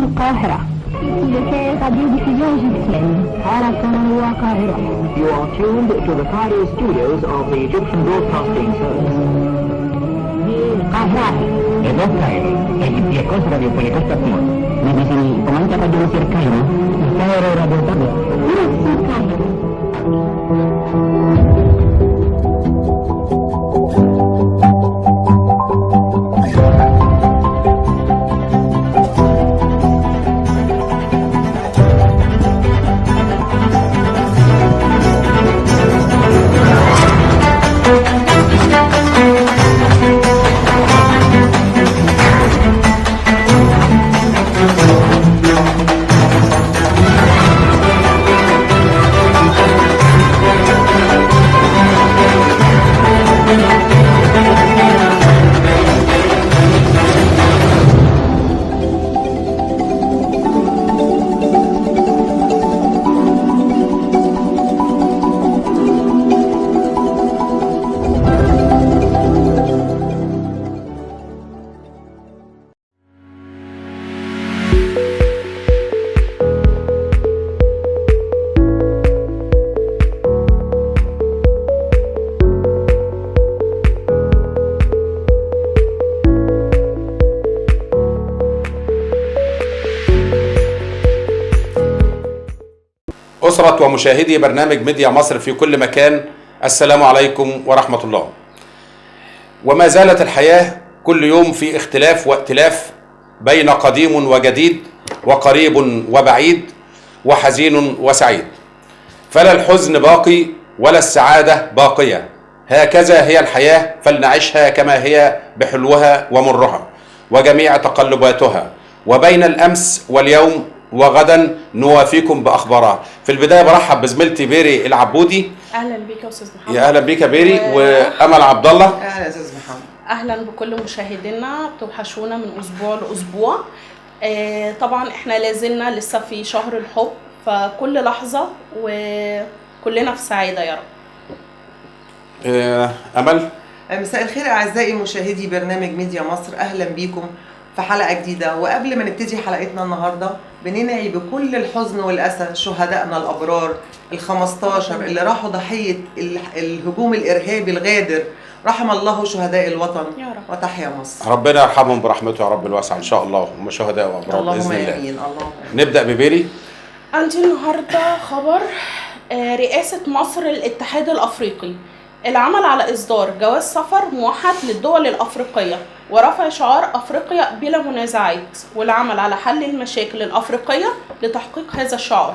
القاهرة. القاهرة. You are tuned to the Cairo studios of the Egyptian Broadcasting Service. القاهرة. Εδώ Κάιρο, Αιγυπτιακός ραδιοφωνικός σταθμός. BBC Comanda Radio Misr Cairo. Cairo Radio Public. Cairo. أسرة ومشاهدي برنامج ميديا مصر في كل مكان، السلام عليكم ورحمة الله. وما زالت الحياة كل يوم في اختلاف وائتلاف بين قديم وجديد، وقريب وبعيد، وحزين وسعيد، فلا الحزن باقي ولا السعادة باقية. هكذا هي الحياة، فلنعيشها كما هي بحلوها ومرها وجميع تقلباتها، وبين الأمس واليوم وغدا نوافيكم باخبارها. في البداية برحب بزميلتي بيري العبودي. اهلا بيك يا استاذ محمد. يا اهلا بيك يا بيري. وامل عبد الله. اهلا يا استاذ محمد. اهلا بكل مشاهدينا، بتوحشونا من اسبوع لاسبوع. طبعا احنا لازلنا لسه في شهر الحب، فكل لحظة وكلنا في سعادة يا رب. امل. مساء الخير اعزائي مشاهدي برنامج ميديا مصر، اهلا بيكم في حلقة جديدة. وقبل ما نبتدي حلقتنا النهاردة بننعي بكل الحزن والأسى شهدائنا الأبرار ال15 اللي راحوا ضحية الهجوم الإرهابي الغادر. رحم الله شهداء الوطن يا رب، وتحيا مصر. ربنا يرحمهم برحمته يا رب الواسعة إن شاء الله، هم شهداء وأبرار بإذن الله. اللهم آمين. اللهم. نبدأ ببيري. عندي النهاردة خبر رئاسة مصر للاتحاد الأفريقي، العمل على إصدار جواز سفر موحد للدول الأفريقية ورفع شعار أفريقيا بلا منازعات، والعمل على حل المشاكل الأفريقية لتحقيق هذا الشعار.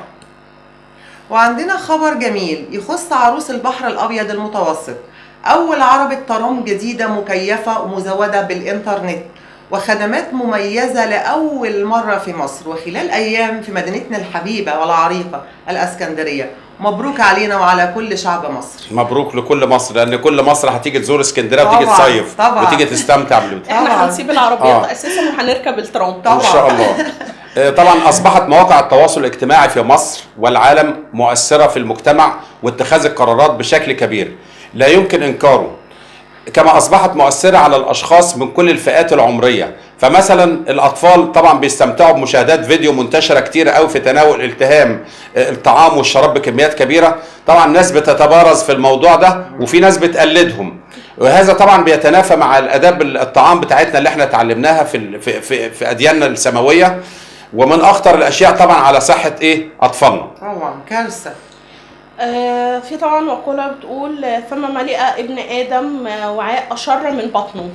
وعندنا خبر جميل يخص عروس البحر الأبيض المتوسط، أول عربة ترام جديدة مكيفة ومزودة بالإنترنت وخدمات مميزة لأول مرة في مصر وخلال أيام في مدينتنا الحبيبة والعريقة الأسكندرية. مبروك علينا وعلى كل شعب مصر. مبروك لكل مصر، لأن كل مصر هتيجي تزور اسكندرية وتيجي تصيف وتيجي تستمتع بالوقت. احنا هنسيب العربيات أساسا وهنركب الترام طبعا إن شاء الله. طبعا أصبحت مواقع التواصل الاجتماعي في مصر والعالم مؤثرة في المجتمع واتخاذ القرارات بشكل كبير لا يمكن إنكاره، كما أصبحت مؤثرة على الأشخاص من كل الفئات العمرية. فمثلا الأطفال طبعا بيستمتعوا بمشاهدات فيديو منتشرة كتير قوي في تناول التهام الطعام والشراب بكميات كبيرة. طبعا ناس بتتبارز في الموضوع ده وفي ناس بتقلدهم، وهذا طبعا بيتنافى مع الآداب الطعام بتاعتنا اللي احنا اتعلمناها في في في, في أدياننا السماوية، ومن أخطر الأشياء طبعا على صحة إيه أطفالنا. طبعا كارثة. في طبعا مقولة بتقول فما ملئ ابن آدم وعاء أشر من بطنه،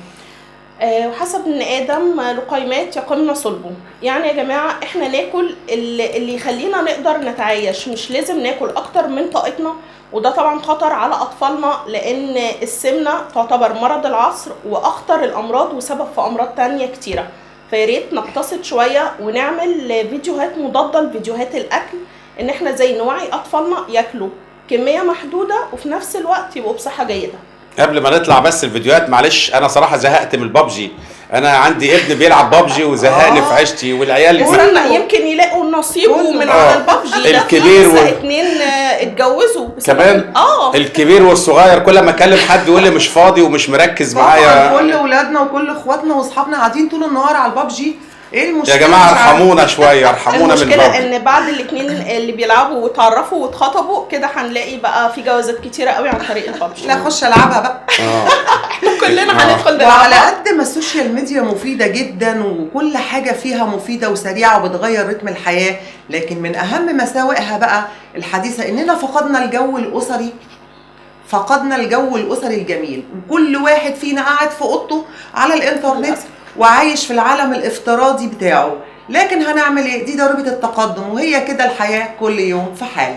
وحسب ابن آدم لقيمات يقمن صلبه. يعني يا جماعة احنا ناكل اللي يخلينا نقدر نتعايش، مش لازم ناكل أكتر من طاقتنا، وده طبعا خطر على أطفالنا، لأن السمنة تعتبر مرض العصر وأخطر الأمراض وسبب في أمراض تانية كتيرة. فياريت نقتصد شوية ونعمل فيديوهات مضادة لفيديوهات الأكل، ان احنا زي نوعي اطفالنا ياكلوا كمية محدودة وفي نفس الوقت يبقوا بصحة جيدة. قبل ما نطلع بس الفيديوهات، معلش انا صراحة زهقت من البابجي، انا عندي ابن بيلعب بابجي وزهقني في عيشتي، والعيال استنى يمكن يلاقوا نصيبه من على البابجي. الكبير اتنين اتجوزوا كمان، الكبير والصغير، كل ما اكلم حد يقول لي مش فاضي ومش مركز معايا. كل اولادنا وكل اخواتنا واصحابنا قاعدين طول النهار على البابجي. ايه المشكلة يا جماعة؟ ارحمونا شوية، ارحمونا من المشكلة ان بعد الاثنين اللي بيلعبوا وتعرفوا واتخطبوا كده هنلاقي بقى في جوازات كتيرة قوي عن طريق البابجي. لا خش العبها بقى. احنا كلنا هندخل نلعبها. وعلى قد ما ال social media مفيدة جدا وكل حاجة فيها مفيدة وسريعة وبتغير رتم الحياة، لكن من اهم مساوئها بقى الحديثة اننا فقدنا الجو الاسري، فقدنا الجو الاسري الجميل، وكل واحد فينا قاعد في اوضته على الانترنت وعايش في العالم الافتراضي بتاعه. لكن هنعمل ايه؟ دي ضريبة التقدم، وهي كده الحياة كل يوم في حال.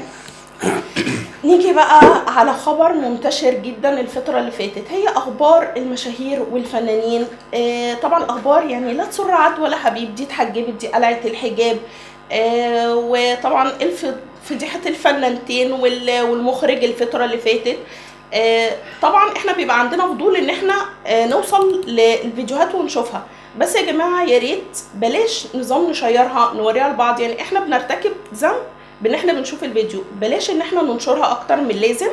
نيجي بقى على خبر منتشر جدا الفترة اللي فاتت، هي أخبار المشاهير والفنانين. طبعا أخبار يعني لا تسر عد ولا حبيب، دي اتحجبت، دي قلعت الحجاب، وطبعا فضيحة الفنانتين والمخرج الفترة اللي فاتت. طبعا احنا بيبقى عندنا فضول ان احنا نوصل للفيديوهات ونشوفها، بس يا جماعة يا ريت بلاش نظام نشيرها نوريها لبعض. يعني احنا بنرتكب ذنب بان احنا بنشوف الفيديو، بلاش ان احنا ننشرها اكتر من اللازم.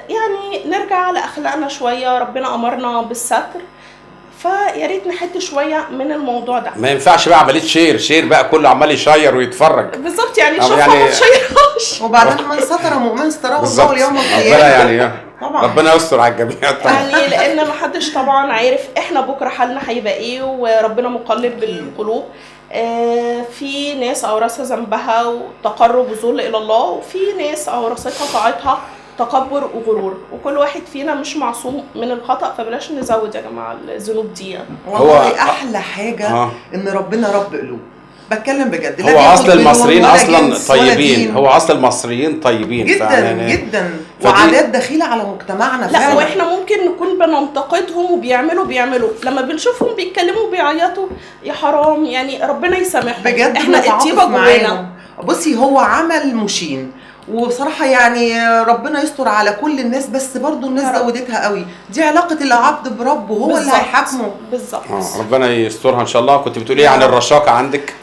يعني نرجع لاخلاقنا شوية، ربنا امرنا بالستر، فيا ريت نحد شوية من الموضوع ده. ما ينفعش بقى عملية share بقى كله عمال يشير ويتفرج. بالظبط، يعني شوفها ما تشيرهاش. وبعدين من ستر مؤمن ستره الله اليوم القيامة. ربنا يعني طبعا ربنا يستر على الجميع طبعا. يعني لان ما حدش طبعا عارف احنا بكره حالنا هيبقى ايه، وربنا مقلب بالقلوب. في ناس اورثها ذنبها وتقرب وذل الى الله، وفي ناس اورثتها طاعتها تكبر وغرور، وكل واحد فينا مش معصوم من الخطأ، فبلاش نزود يا جماعة الذنوب دي. يعني والله احلى حاجة ان ربنا رب قلوب، بتكلم بجد. هو اصل المصريين اصلا طيبين، هو اصل المصريين طيبين جدا جدا، وعادات دخيله على مجتمعنا فعلا. لا واحنا ممكن نكون بننتقدهم وبيعملوا لما بنشوفهم بيتكلموا وبيعيطوا يا حرام، يعني ربنا يسامحهم بجد. احنا الطيبة جوانا. بصي هو عمل مشين، وبصراحة يعني ربنا يستر على كل الناس، بس برضو الناس زودتها قوي. دي علاقة العبد بربه، هو اللي هيحاكمه بالظبط. ربنا يسترها ان شاء الله. كنت بتقولي عن الرشاقة عندك؟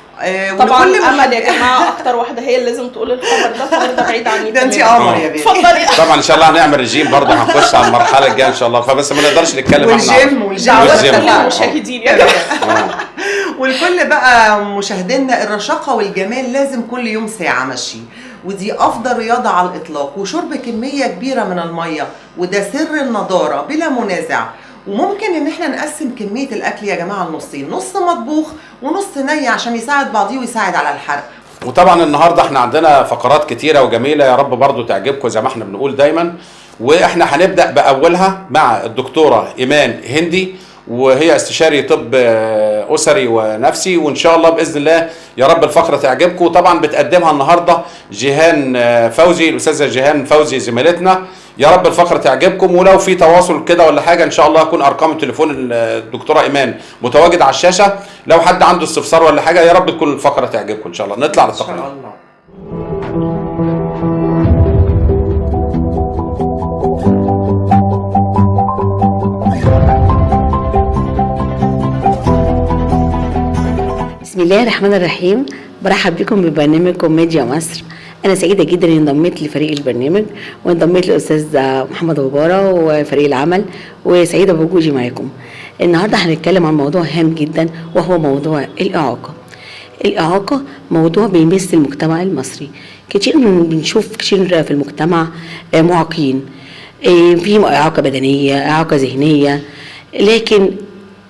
طبعا امل يا جماعة اكتر واحدة هي اللي لازم تقول الخبر ده، الخبر ده بعيد عني ده، انت قمر يا بنتي. اتفضلي. طبعا ان شاء الله هنعمل رجيم برضه، هنخش على المرحلة الجاية ان شاء الله، فبس ما نقدرش نتكلم والجيم والجيم المشاهدين يا جماعة. والكل بقى مشاهدينا، الرشاقه والجمال لازم كل يوم ساعة مشي، ودي افضل رياضة على الاطلاق، وشرب كمية كبيرة من المية، وده سر النضارة بلا منازع. وممكن ان احنا نقسم كمية الاكل يا جماعة لنصين، نص مطبوخ ونص ني، عشان يساعد بعضيه ويساعد على الحرق. وطبعا النهارده احنا عندنا فقرات كتيرة وجميلة، يا رب برضو تعجبكم زي ما احنا بنقول دايما. واحنا هنبدا باولها مع الدكتورة ايمان هندي، وهي استشاري طب اسري ونفسي، وان شاء الله باذن الله يا رب الفقرة تعجبكم. وطبعا بتقدمها النهارده جيهان فوزي، الاستاذة جيهان فوزي زميلتنا. يا رب الفقرة تعجبكم، ولو في تواصل كده ولا حاجة ان شاء الله يكون ارقام التليفون الدكتورة ايمان متواجد على الشاشة، لو حد عنده استفسار ولا حاجة. يا رب تكون الفقرة تعجبكم ان شاء الله. نطلع للتقرير ان شاء الله. بسم الله الرحمن الرحيم. برحب بكم ببرنامجكم ميديا مصر. أنا سعيدة جدا إني انضميت لفريق البرنامج وانضميت للأستاذ محمد غبارة وفريق العمل، وسعيدة بوجودي معاكم. النهاردة هنتكلم عن موضوع هام جدا، وهو موضوع الإعاقة. الإعاقة موضوع بيمس المجتمع المصري كتير، بنشوف كتير في المجتمع معاقين، في إعاقة بدنية، إعاقة ذهنية، لكن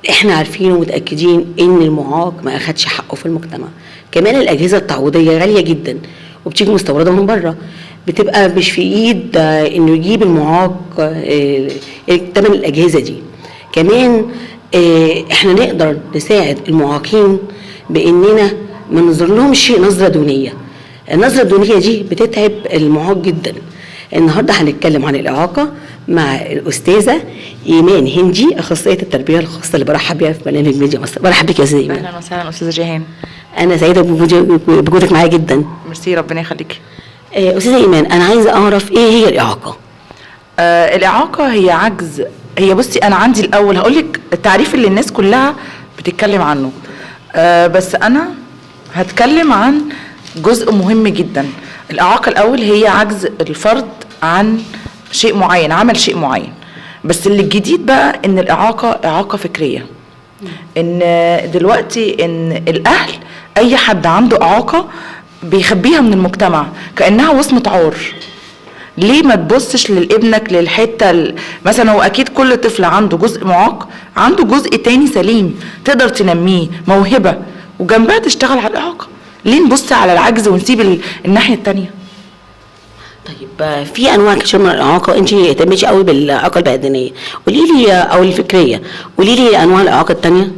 احنا عارفين ومتأكدين ان المعاق ما اخدش حقه في المجتمع. كمان الاجهزة التعويضية غالية جدا وبتيجي مستوردة من بره، بتبقى مش في ايد انه يجيب المعاق ثمن الاجهزة دي. كمان احنا نقدر نساعد المعاقين باننا ما ننظر لهمش نظرة دونية. النظرة الدونية دي بتتعب المعاق جدا. النهارده هنتكلم عن الإعاقة مع الأستاذة إيمان هندي، أخصائية التربية الخاصة، اللي برحب بيها في برنامج ميديا مصر. برحب بك يا أستاذة إيمان. أهلا وسهلا أستاذة جيهان. أنا سعيدة بوجودك معايا جدا. ميرسي، ربنا يخليكي. أستاذة إيمان، أنا عايزة أعرف إيه هي الإعاقة؟ الإعاقة هي عجز. هي بصي، أنا عندي الأول هقول لك التعريف اللي الناس كلها بتتكلم عنه، بس أنا هتكلم عن جزء مهم جدا. الإعاقة الأول هي عجز الفرد عن شيء معين، عمل شيء معين. بس اللي الجديد بقى ان الإعاقة إعاقة فكرية. ان دلوقتي ان الاهل اي حد عنده اعاقه بيخبيها من المجتمع كانها وصمة عار. ليه ما تبصش لابنك للحتة مثلا؟ هو اكيد كل طفل عنده جزء معاق، عنده جزء تاني سليم تقدر تنمية، موهبة، وجنبها تشتغل على الاعاقة. ليه نبص على العجز ونسيب الناحية التانية؟ طيب في انواع كتير من الاعاقة، انت اهتميتي قوي بالاعاقه البدنية، قولي لي او الفكرية، قولي لي انواع الاعاقة التانية.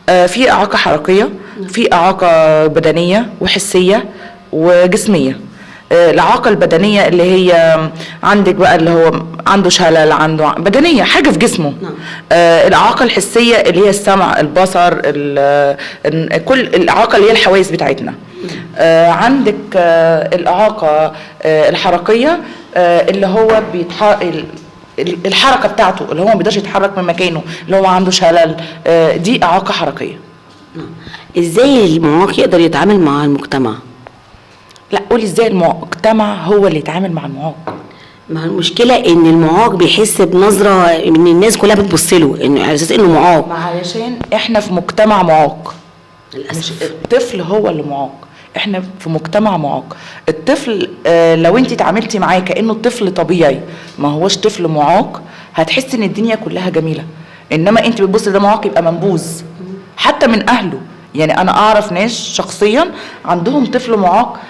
في اعاقه حركية، في اعاقه بدنية وحسيه وجسميه. الاعاقة البدنية اللي هي عندك بقى اللي هو عنده شلل، عنده بدنية حاجة في جسمه. الاعاقة الحسية اللي هي السمع، البصر، كل الاعاقة اللي هي الحواس بتاعتنا. عندك الاعاقة الحركية اللي هو الحركة بتاعته، اللي هو ما بيقدرش يتحرك من مكانه، اللي هو عنده شلل، دي اعاقه حركية. ازاي المعاق يقدر يتعامل مع المجتمع؟ لا قولي ازاي المجتمع هو اللي يتعامل مع المعاق. ما المشكلة ان المعاق بيحس بنظره ان الناس كلها بتبص له انه على اساس انه معاق. علشان احنا في مجتمع معاق للاسف. مش الطفل هو اللي معاق، احنا في مجتمع معاق. الطفل لو انت اتعاملتي معاه كانه طفل طبيعي ما هوش طفل معاق، هتحسي ان الدنيا كلها جميلة. انما انت بتبصي ده معاق يبقى منبوذ حتى من اهله. يعني انا اعرف ناس شخصيا عندهم طفل معاق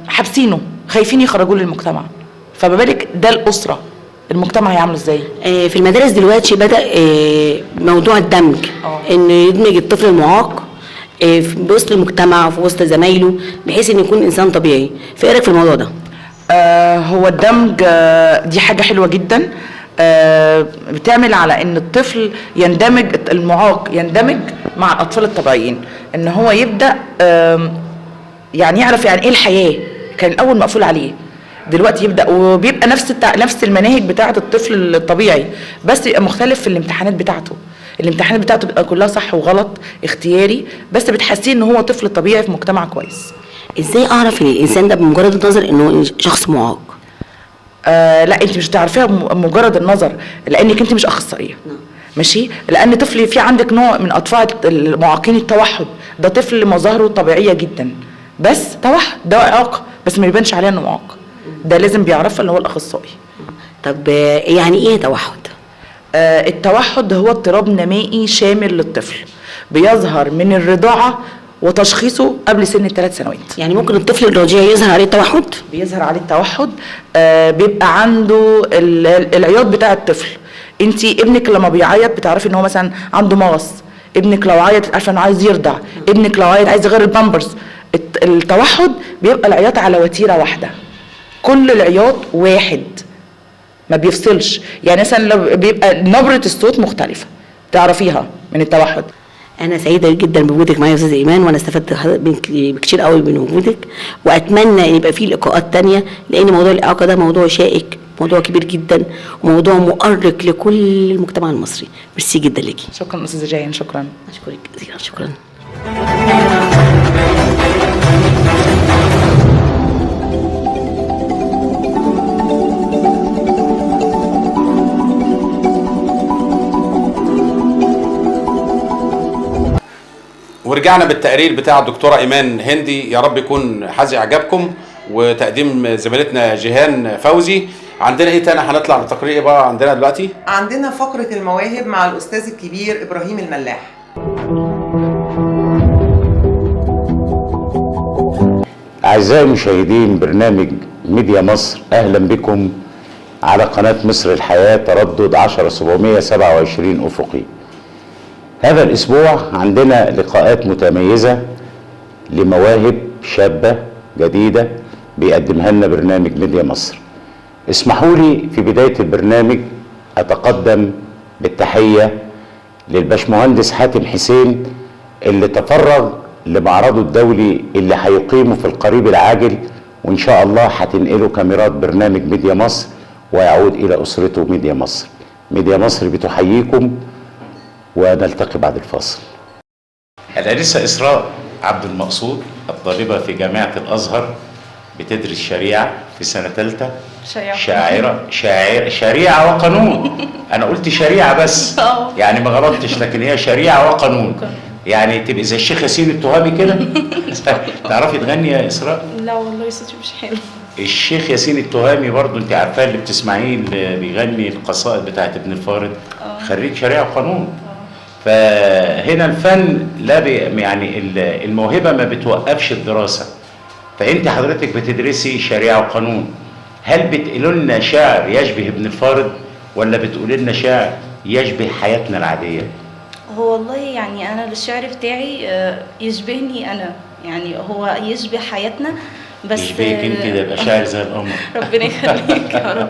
حابسينه، خايفين يخرجوه للمجتمع، فما بالك ده الاسرة، المجتمع هيعمل ازاي؟ في المدارس دلوقتي بدا موضوع الدمج، انه يدمج الطفل المعاق في وسط المجتمع وفي وسط زمايله بحيث انه يكون انسان طبيعي. فايه رايك في الموضوع ده؟ هو الدمج دي حاجة حلوة جدا، بتعمل على ان الطفل يندمج، المعاق يندمج مع الاطفال الطبيعيين، ان هو يبدا يعني يعرف يعني ايه الحياة. كان الاول مقفول عليه، دلوقتي يبدا وبيبقى نفس المناهج بتاعه الطفل الطبيعي، بس يبقى مختلف في الامتحانات بتاعته. الامتحانات بتاعته بتبقى كلها صح وغلط اختياري، بس بتحسيه ان هو طفل طبيعي في مجتمع كويس. ازاي اعرف ان الانسان ده بمجرد النظر انه شخص معاق؟ لا انت مش هتعرفيها بمجرد النظر، لانك انت مش اخصائية. ماشي، لان طفل في عندك نوع من اطفال المعاقين التوحد، ده طفل مظاهره طبيعية جدا بس توحد، ده اعاقه بس ما يبانش عليه انه معاق، ده لازم بيعرفها اللي هو الاخصائي. طب يعني ايه توحد؟ التوحد هو اضطراب نمائي شامل للطفل، بيظهر من الرضاعة وتشخيصه قبل سن ال3 سنوات. يعني ممكن الطفل الرضيع يظهر عليه التوحد؟ بيظهر عليه التوحد، بيبقى عنده العياط بتاع الطفل. انت ابنك لما بيعيط بتعرفي ان هو مثلا عنده مغص، ابنك لو عيط عارفه انه عايز يرضع، ابنك لو عيط عايز يغير البامبرز. التوحد بيبقى العياط على وتيرة واحدة، كل العياط واحد ما بيفصلش. يعني مثلا لو بيبقى نبره الصوت مختلفة تعرفيها من التوحد. انا سعيدة جدا بوجودك معايا يا استاذه ايمان، وانا استفدت كتير قوي من وجودك، واتمنى ان يبقى في لقاءات تانية، لان موضوع الاعاقة ده موضوع شائك، موضوع كبير جدا، وموضوع مؤرق لكل المجتمع المصري. ميرسي جدا ليكي. شكرا استاذه جايان، شكرا. اشكرك جزيلا، شكرا. ورجعنا بالتقرير بتاع الدكتورة ايمان هندي، يا رب يكون حازي اعجابكم، وتقديم زميلتنا جيهان فوزي. عندنا ايه تاني؟ هنطلع بتقرير ايه بقى عندنا دلوقتي؟ عندنا فقره المواهب مع الاستاذ الكبير ابراهيم الملاح. اعزائي المشاهدين برنامج ميديا مصر، اهلا بكم على قناة مصر الحياة، تردد 10727 افقي. هذا الأسبوع عندنا لقاءات متميزة لمواهب شابة جديدة بيقدمها لنا برنامج ميديا مصر. اسمحوا لي في بداية البرنامج أتقدم بالتحية للباشمهندس حاتم حسين اللي تفرغ لمعرضه الدولي اللي هيقيمه في القريب العاجل، وإن شاء الله هتنقله كاميرات برنامج ميديا مصر ويعود إلى أسرته ميديا مصر. ميديا مصر بتحييكم، ونلتقي بعد الفاصل. الأنسة إسراء عبد المقصود، الطالبة في جامعة الأزهر بتدرس شريعة في سنة ثالثة، شريعة، شاعره، شاعر، شريعة وقانون. انا قلت شريعة بس يعني ما غلطتش، لكن هي شريعة وقانون. يعني تبقي زي الشيخ ياسين التهامي كده. تعرفي تغني يا اسراء؟ لا والله صوتي مش حلو. الشيخ ياسين التهامي برضو انت عارفاه، اللي بتسمعيه اللي بيغني القصائد بتاعت ابن الفارض، خريج شريعة وقانون. فهنا الفن لا يعني الموهبة ما بتوقفش الدراسة. فانت حضرتك بتدرسي شريعة وقانون، هل بتقولوا لنا شعر يشبه ابن الفارض ولا بتقولي لنا شعر يشبه حياتنا العادية؟ هو والله يعني انا الشعر بتاعي يشبهني انا، يعني هو يشبه حياتنا بس. يشبهك انت، ده يبقى شاعر زي القمر. ربنا يخليك يا رب.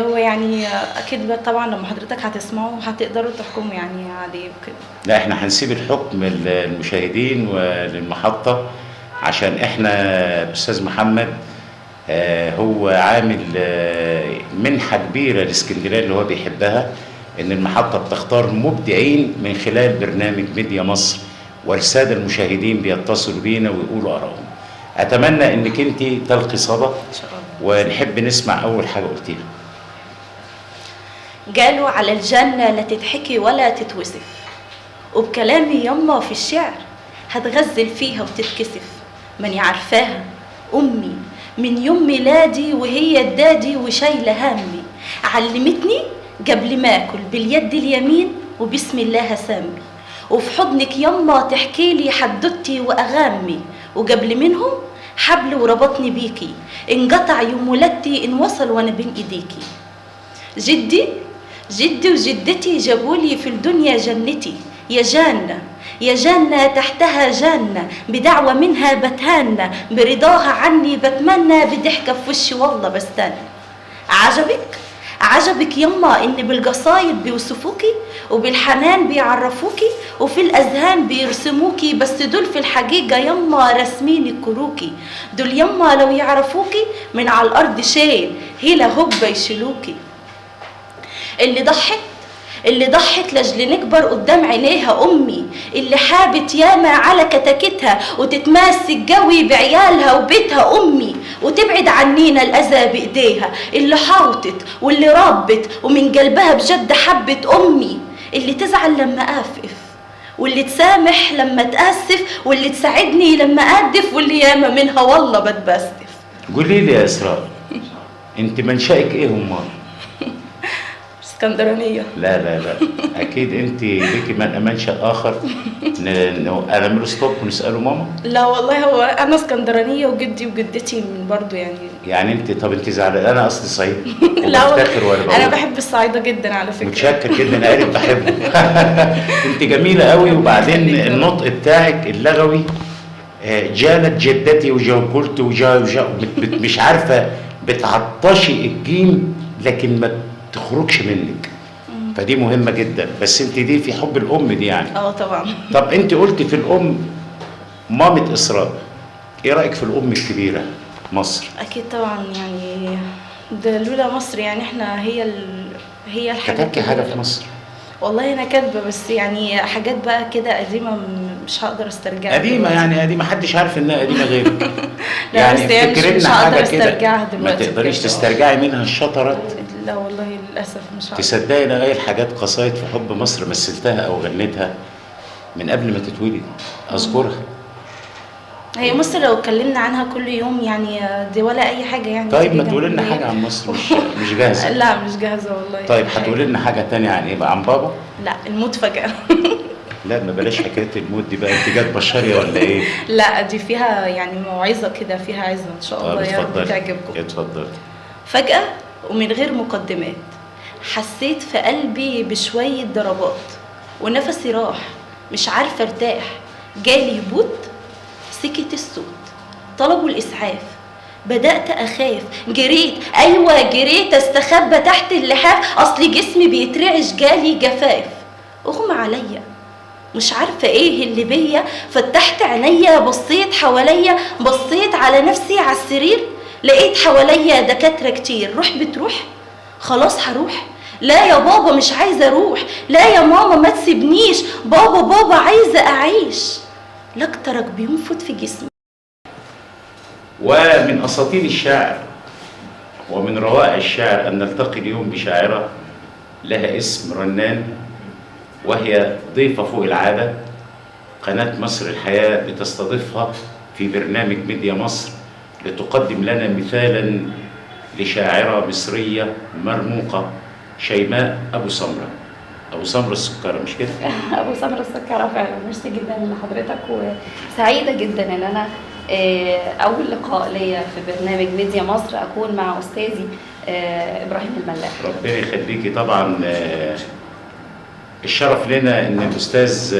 هو يعني اكيد طبعا لما حضرتك هتسمعه هتقدروا تحكموا يعني عليه وكده. لا احنا هنسيب الحكم للمشاهدين وللمحطه، عشان احنا الاستاذ محمد هو عامل منحه كبيرة لاسكندريه اللي هو بيحبها، ان المحطة بتختار مبدعين من خلال برنامج ميديا مصر، والسادة المشاهدين بيتصلوا بينا ويقولوا ارائهم. اتمنى انك انت تلقي صدى ان شاء الله، ونحب نسمع اول حاجة قلتيها. قالوا على الجنة لا تتحكي ولا تتوصف، وبكلامي يما في الشعر هتغزل فيها وتتكسف. ماني عارفاها امي من يوم ميلادي وهي الدادي وشايله همي، علمتني قبل ما اكل باليد اليمين وبسم الله سامي، وفي حضنك يما تحكي لي حدوتي واغامي، وقبل منهم حبل وربطني بيكي، انقطع يوم ولادتي انوصل وانا بين ايديكي. جدي جدي وجدتي جابولي في الدنيا جنتي، يا جنة يا جنة تحتها جنة، بدعوة منها بتهنى، برضاها عني بتمنى، بضحكة في وشي والله بستنى. عجبك عجبك يما ان بالقصايد بيوصفوكي، وبالحنان بيعرفوكي، وفي الاذهان بيرسموكي، بس دول في الحقيقة يما راسمين الكروكي، دول يما لو يعرفوكي من على الارض شيل هيلا هوبا يشيلوكي. اللي ضحت لاجل نكبر قدام عينيها امي، اللي حابت ياما على كتاكتها وتتماسك قوي بعيالها وبيتها امي، وتبعد عنينا الاذى بايديها، اللي حاوطت واللي ربت ومن قلبها بجد حبت امي، اللي تزعل لما افقف، واللي تسامح لما تاسف، واللي تساعدني لما اقدف، واللي ياما منها والله بتبستف. قولي لي يا اسراء، انت منشأك ايه امال؟ اسكندرانيه. لا لا لا، اكيد انت ليكي منشأ اخر. نعمله stop ونساله ماما. لا والله هو انا اسكندرانيه، وجدي وجدتي من برضو يعني. يعني انت، طب انت زعلانة؟ انا اصلي صعيدي. لا والله انا بحب الصعيده جدا على فكرة. متشكر جدا، عارف بحبه. انت جميلة قوي، وبعدين النطق بتاعك اللغوي، جالت جدتي وجاكلت وجا مش عارفه، بتعطشي الجيم لكن ما تخرجش منك، فدي مهمة جدا. بس انت دي في حب الام دي يعني. طبعا. طب انت قلتي في الام مامة اسراء، ايه رأيك في الام الكبيرة مصر؟ اكيد طبعا، يعني ده لولا مصر يعني احنا هي الحاجة. كتبتي حاجة في مصر؟ والله انا كاتبة، بس يعني حاجات بقى كده قديمة مش هقدر استرجعها. قديمة يعني قديمة، محدش عارف انها قديمة غيرك. لا يعني بس يعني مش هقدر استرجعها دلوقتي. ما تقدريش تسترجعي منها الشطرات؟ لا والله للاسف مش عارفه. تصدقي انا قايل حاجات قصايد في حب مصر مثلتها او غنيتها من قبل ما تتولد، اذكرها. هي مصر لو اتكلمنا عنها كل يوم يعني دي ولا اي حاجة يعني. طيب ما تقولي لنا حاجة عن مصر. مش جاهزة؟ لا مش جاهزة والله. طيب هتقولي لنا حاجة ثانية عن ايه بقى؟ عن بابا؟ لا الموت فجاة. لا ما بلاش حكاية الموت دي بقى، انت جت بشرية ولا ايه؟ لا دي فيها يعني موعظة كده، فيها عظه ان شاء الله يا رب تعجبكم. اتفضلي. فجاة ومن غير مقدمات حسيت في قلبي بشوية ضربات، ونفسي راح مش عارفه ارتاح، جالي هبوط، سكت الصوت، طلبوا الاسعاف، بدات اخاف، جريت، ايوه جريت استخبى تحت اللحاف، اصل جسمي بيترعش، جالي جفاف، اغمى عليا، مش عارفه ايه اللي بيا، فتحت عينيا، بصيت حواليا، بصيت على نفسي على السرير، لقيت حواليا دكاترة كتير. روح بتروح، خلاص هروح، لا يا بابا مش عايزه اروح، لا يا ماما ما تسيبنيش، بابا بابا عايزه اعيش. لكترك بينفض في جسمي. ومن أساطين الشعر ومن روائع الشعر أن نلتقي اليوم بشاعرة لها اسم رنان، وهي ضيفة فوق العادة. قناة مصر الحياة بتستضيفها في برنامج ميديا مصر لتقدم لنا مثالا لشاعرة مصرية مرموقة، شيماء أبو سمرة. أبو سمرة السكرة، مش كده؟ أبو سمرة السكرة فعلا. ميرسي جدا لحضرتك، وسعيدة جدا إن أنا أول لقاء ليا في برنامج ميديا مصر أكون مع أستاذي إبراهيم الملاح. ربنا يخليكي. طبعا الشرف لنا إن الأستاذ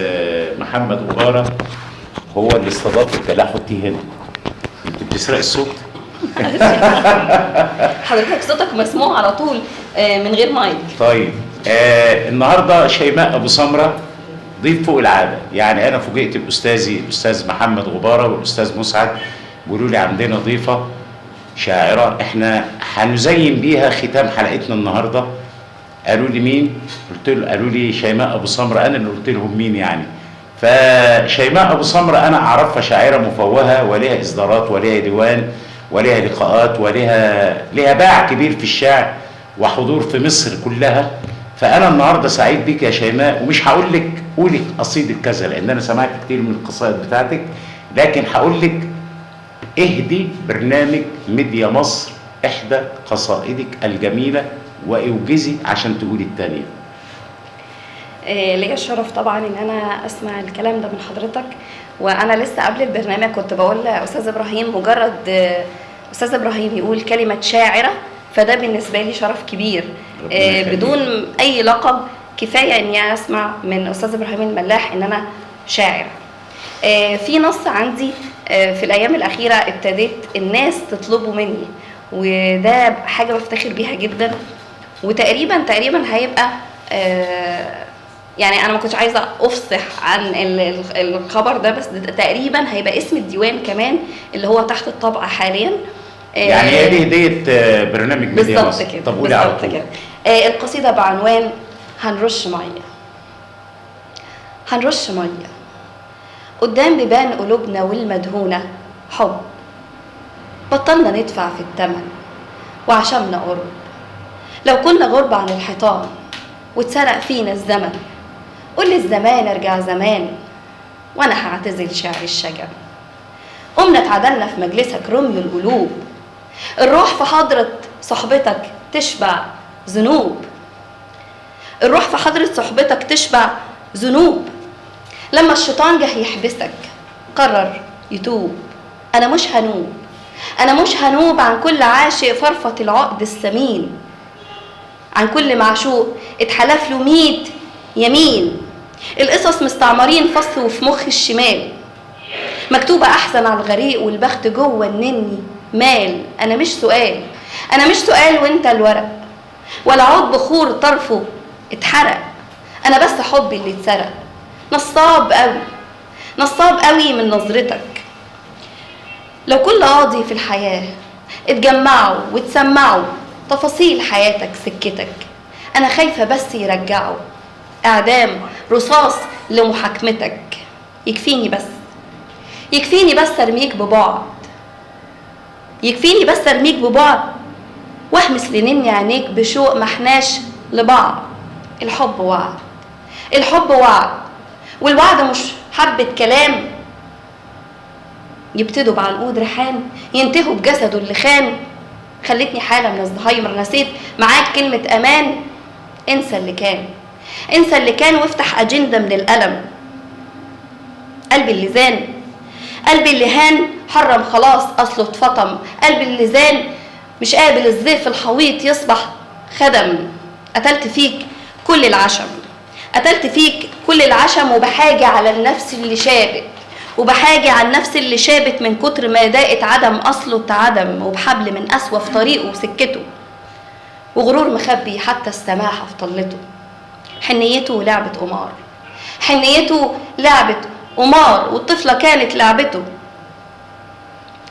محمد غبارة هو اللي استضافك. لا حطيه هنا، أنت بتسرقي الصوت. حضرتك صوتك مسموع على طول من غير مايك. طيب النهارده شيماء ابو سمرة ضيف فوق العادة. يعني انا فوجئت باستاذي الاستاذ محمد غباره والاستاذ مسعد بيقولوا لي عندنا ضيفه شاعره احنا هنزين بيها ختام حلقتنا النهارده. قالوا لي مين؟ قلت له، قالوا لي شيماء ابو سمرة. انا اللي قلت لهم مين يعني. فشيماء ابو سمرة انا اعرفها شاعره مفوهه، ولها اصدارات ولها ديوان ولها لقاءات ولها باع كبير في الشعر وحضور في مصر كلها. فأنا النهارده سعيد بيك يا شيماء، ومش هقول لك قولي قصيدة كذا لأن أنا سمعت كتير من القصائد بتاعتك، لكن هقول لك اهدي برنامج ميديا مصر إحدى قصائدك الجميلة وأوجزي عشان تقولي التانية. ليا الشرف طبعا ان انا اسمع الكلام ده من حضرتك. وانا لسه قبل البرنامج كنت بقول لاستاذ ابراهيم، مجرد استاذ ابراهيم يقول كلمة شاعره فده بالنسبة لي شرف كبير، بدون اي لقب. كفاية اني اسمع من استاذ ابراهيم الملاح ان انا شاعره. في نص عندي في الايام الاخيرة ابتديت الناس تطلبه مني، وده حاجة بفتخر بيها جدا، وتقريبا هيبقى يعني انا ما كنتش عايزه افصح عن الخبر ده، بس تقريبا هيبقى اسم الديوان كمان اللي هو تحت الطبعة حاليا. يعني هي دي هديه برنامج ميديا مصر. بالظبط كده. طب قولي على طول. القصيدة بعنوان هنرش مية. هنرش مية قدام بيبان قلوبنا والمدهونه حب، بطلنا ندفع في الثمن وعشمنا قرب. لو كنا غرب عن الحيطان واتسرق فينا الزمن، قول للزمان ارجع زمان وانا هعتزل شعر الشجر. قمنا اتعدلنا في مجلسك رمي القلوب، الروح في حضرة صحبتك تشبع ذنوب. الروح في حضرة صحبتك تشبع ذنوب. لما الشيطان جه يحبسك قرر يتوب. انا مش هنوب، انا مش هنوب عن كل عاشق فرفط العقد السمين، عن كل معشوق اتحلف له 100 يمين. القصص مستعمرين فصل وفي مخ الشمال، مكتوبة أحسن على الغريق والبخت جوه النني مال. أنا مش سؤال، أنا مش سؤال وأنت الورق، ولا عود بخور طرفه اتحرق. أنا بس حبي اللي اتسرق. نصاب قوي، نصاب قوي من نظرتك. لو كل قاضي في الحياة اتجمعوا واتسمعوا تفاصيل حياتك سكتك، أنا خايفة بس يرجعوا إعدام رصاص لمحاكمتك. يكفيني بس، يكفيني بس أرميك ببعد، يكفيني بس أرميك ببعد، واهمس لنني عينيك بشوق محناش لبعض. الحب وعد، الحب وعد، والوعد مش حبة كلام. يبتدوا بعنقود ريحان ينتهوا بجسده اللي خان. خلتني حالة من الزهايمر، نسيت معاك كلمة أمان. انسى اللي كان، انسى اللي كان، وافتح أجندة من الألم. قلبي اللي زان، قلبي اللي هان حرم خلاص أصله اتفطم. قلبي اللي زان مش قابل الزيف الحويط يصبح خدم. قتلت فيك كل العشم، قتلت فيك كل العشم، وبحاجة على النفس اللي شابت، وبحاجة على النفس اللي شابت من كتر ما داقت عدم أصله اتعدم، وبحبل من أسوأ في طريقه وسكتة، وغرور مخبي حتى السماحة في طلته. حنيته لعبة قمار، حنيته لعبة قمار، والطفلة كانت لعبته.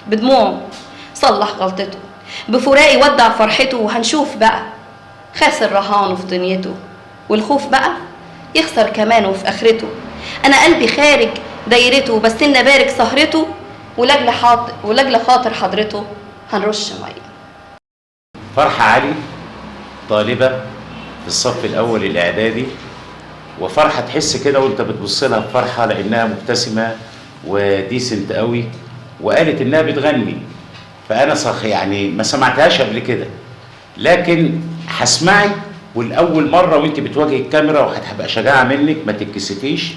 بدموعه صلح غلطته، بفراقي ودع فرحته، وهنشوف بقى خاسر رهانه في دنيته، والخوف بقى يخسر كمانه في آخرته. أنا قلبي خارج دايرته، بس إن بارك سهرته. ولأجل خاطر حضرته هنرش مية. فرحة علي طالبة في الصف الأول الإعدادي، وفرحة تحس كده وانت بتبص لها بفرحة لأنها مبتسمة وديسنت قوي، وقالت إنها بتغني، فأنا صح يعني ما سمعتهاش قبل كده، لكن هسمعك والأول مرة وانت بتواجهي الكاميرا، وهتبقى شجاعة منك، ما تتكسفيش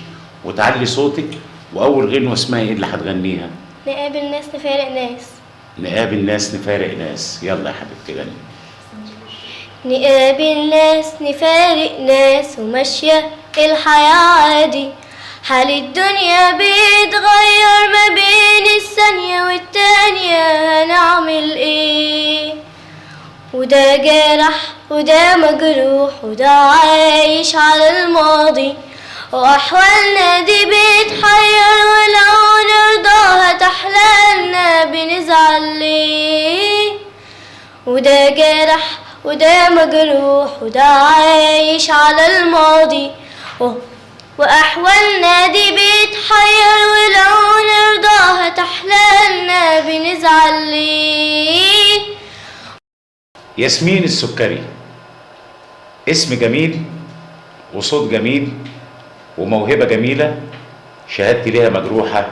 وتعلي صوتك. وأول غنوة اسمها إيه اللي هتغنيها؟ نقابل ناس نفارق ناس. نقابل ناس نفارق ناس، يلا يا حبيبتي غني. نقابل ناس نفارق ناس، وماشية الحياة عادي، حال الدنيا بيتغير ما بين الثانية والتانية، هنعمل ايه؟ وده جرح وده مجروح وده عايش على الماضي، وأحوالنا دي بتحير، ولو نرضاها تحلالنا بنزعل ليه؟ وده جرح وده مجروح وده عايش على الماضي، وأحوالنا دي بتحير، ولو نرضاها تحلالنا بنزعل ليه؟ ياسمين السكري، اسم جميل وصوت جميل وموهبة جميلة، شهادتي ليها مجروحة.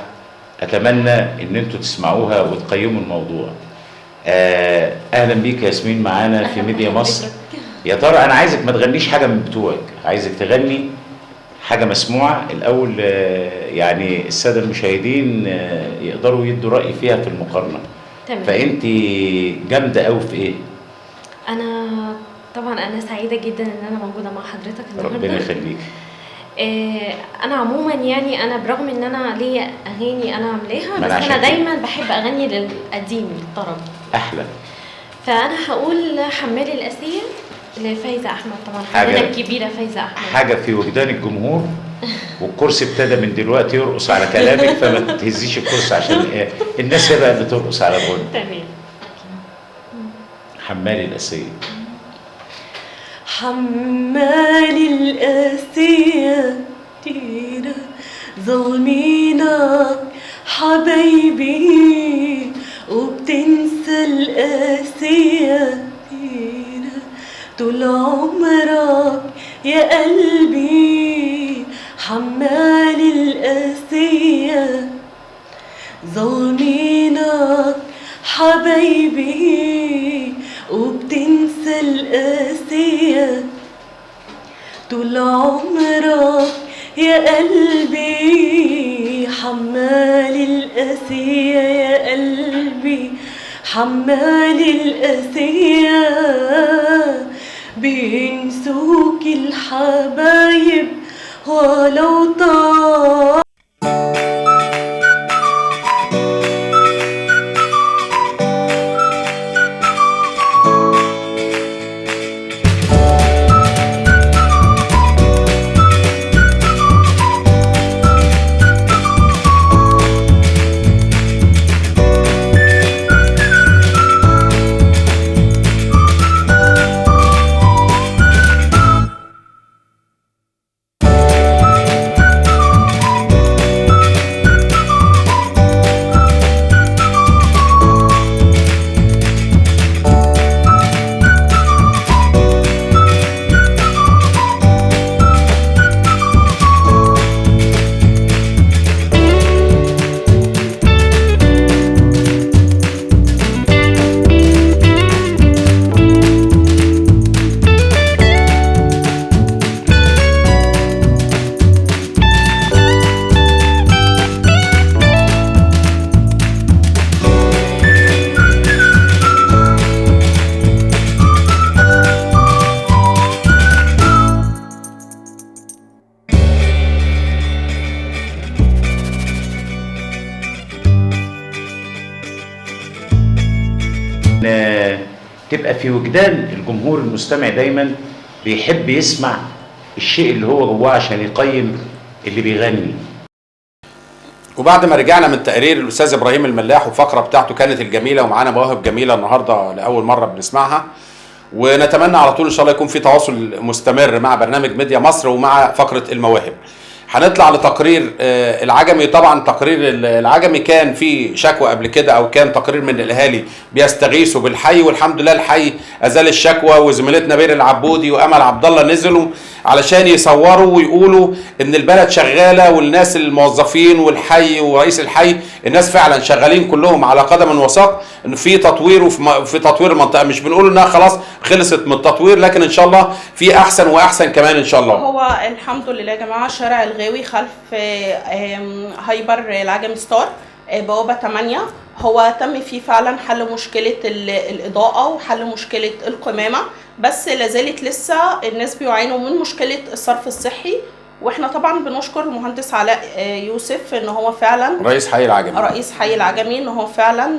أتمنى إن أنتوا تسمعوها وتقيموا الموضوع. أهلا بيك يا ياسمين معانا في ميديا مصر. يا ترى أنا عايزك ما تغنيش حاجة من بتوعك، عايزك تغني حاجة مسموعة الأول، يعني السادة المشاهدين يقدروا يدوا رأي فيها في المقارنة. تمام. فأنت جامدة أوي في إيه؟ أنا طبعا أنا سعيدة جدا إن أنا موجودة مع حضرتك النهاردة. ربنا يخليك. انا عموما يعني انا برغم ان انا ليا اغاني انا عاملاها، بس انا دايما بحب اغني للقديم، للطرب احلى. فانا هقول حمال الاسيه لفايزه احمد، طبعا حاجة الكبيرة فايزه احمد، حاجة في وجدان الجمهور، والكرسي ابتدى من دلوقتي يرقص على كلامك، فما تهزيش الكرسي عشان الناس هي بقى اللي ترقص على الغنى. تمام. حمال الاسيه. حمال القاسية تينا ظالمينك حبايبي، وبتنسى القاسية تينا طول عمرك يا قلبي. حمال القاسية ظالمينك حبايبي، وبتنسى القاسية طول عمرك يا قلبي. حمال القاسية يا قلبي، حمال القاسية، بينسوك الحبايب ولو طال. تبقى في وجدان الجمهور المستمع، دايما بيحب يسمع الشيء اللي هو جواه عشان يقيم اللي بيغني. وبعد ما رجعنا من تقرير الاستاذ ابراهيم الملاح والفقرة بتاعته كانت الجميلة، ومعانا مواهب جميلة النهارده لاول مرة بنسمعها، ونتمنى على طول ان شاء الله يكون في تواصل مستمر مع برنامج ميديا مصر ومع فقره المواهب. هنطلع لتقرير العجمي. طبعا تقرير العجمي كان فيه شكوى قبل كده، او كان تقرير من الاهالي بيستغيثوا بالحي، والحمد لله الحي ازال الشكوى، وزميلتنا بير العبودي وامل عبد الله نزلوا علشان يصوروا ويقولوا ان البلد شغالة، والناس الموظفين والحي ورئيس الحي الناس فعلا شغالين كلهم على قدم وساق في تطوير وفي تطوير المنطقة. مش بنقول انها خلاص خلصت من التطوير، لكن ان شاء الله في احسن واحسن كمان ان شاء الله. هو الحمد لله يا جماعة شارع الغاوي خلف هايبر العجمي ستار بوابه 8 هو تم فيه فعلا حل مشكلة الاضاءة وحل مشكلة القمامة، بس لازالت لسه الناس بيعانوا من مشكلة الصرف الصحي. واحنا طبعا بنشكر المهندس علاء يوسف ان هو فعلا رئيس حي العجمي، رئيس حي العجمي، ان هو فعلا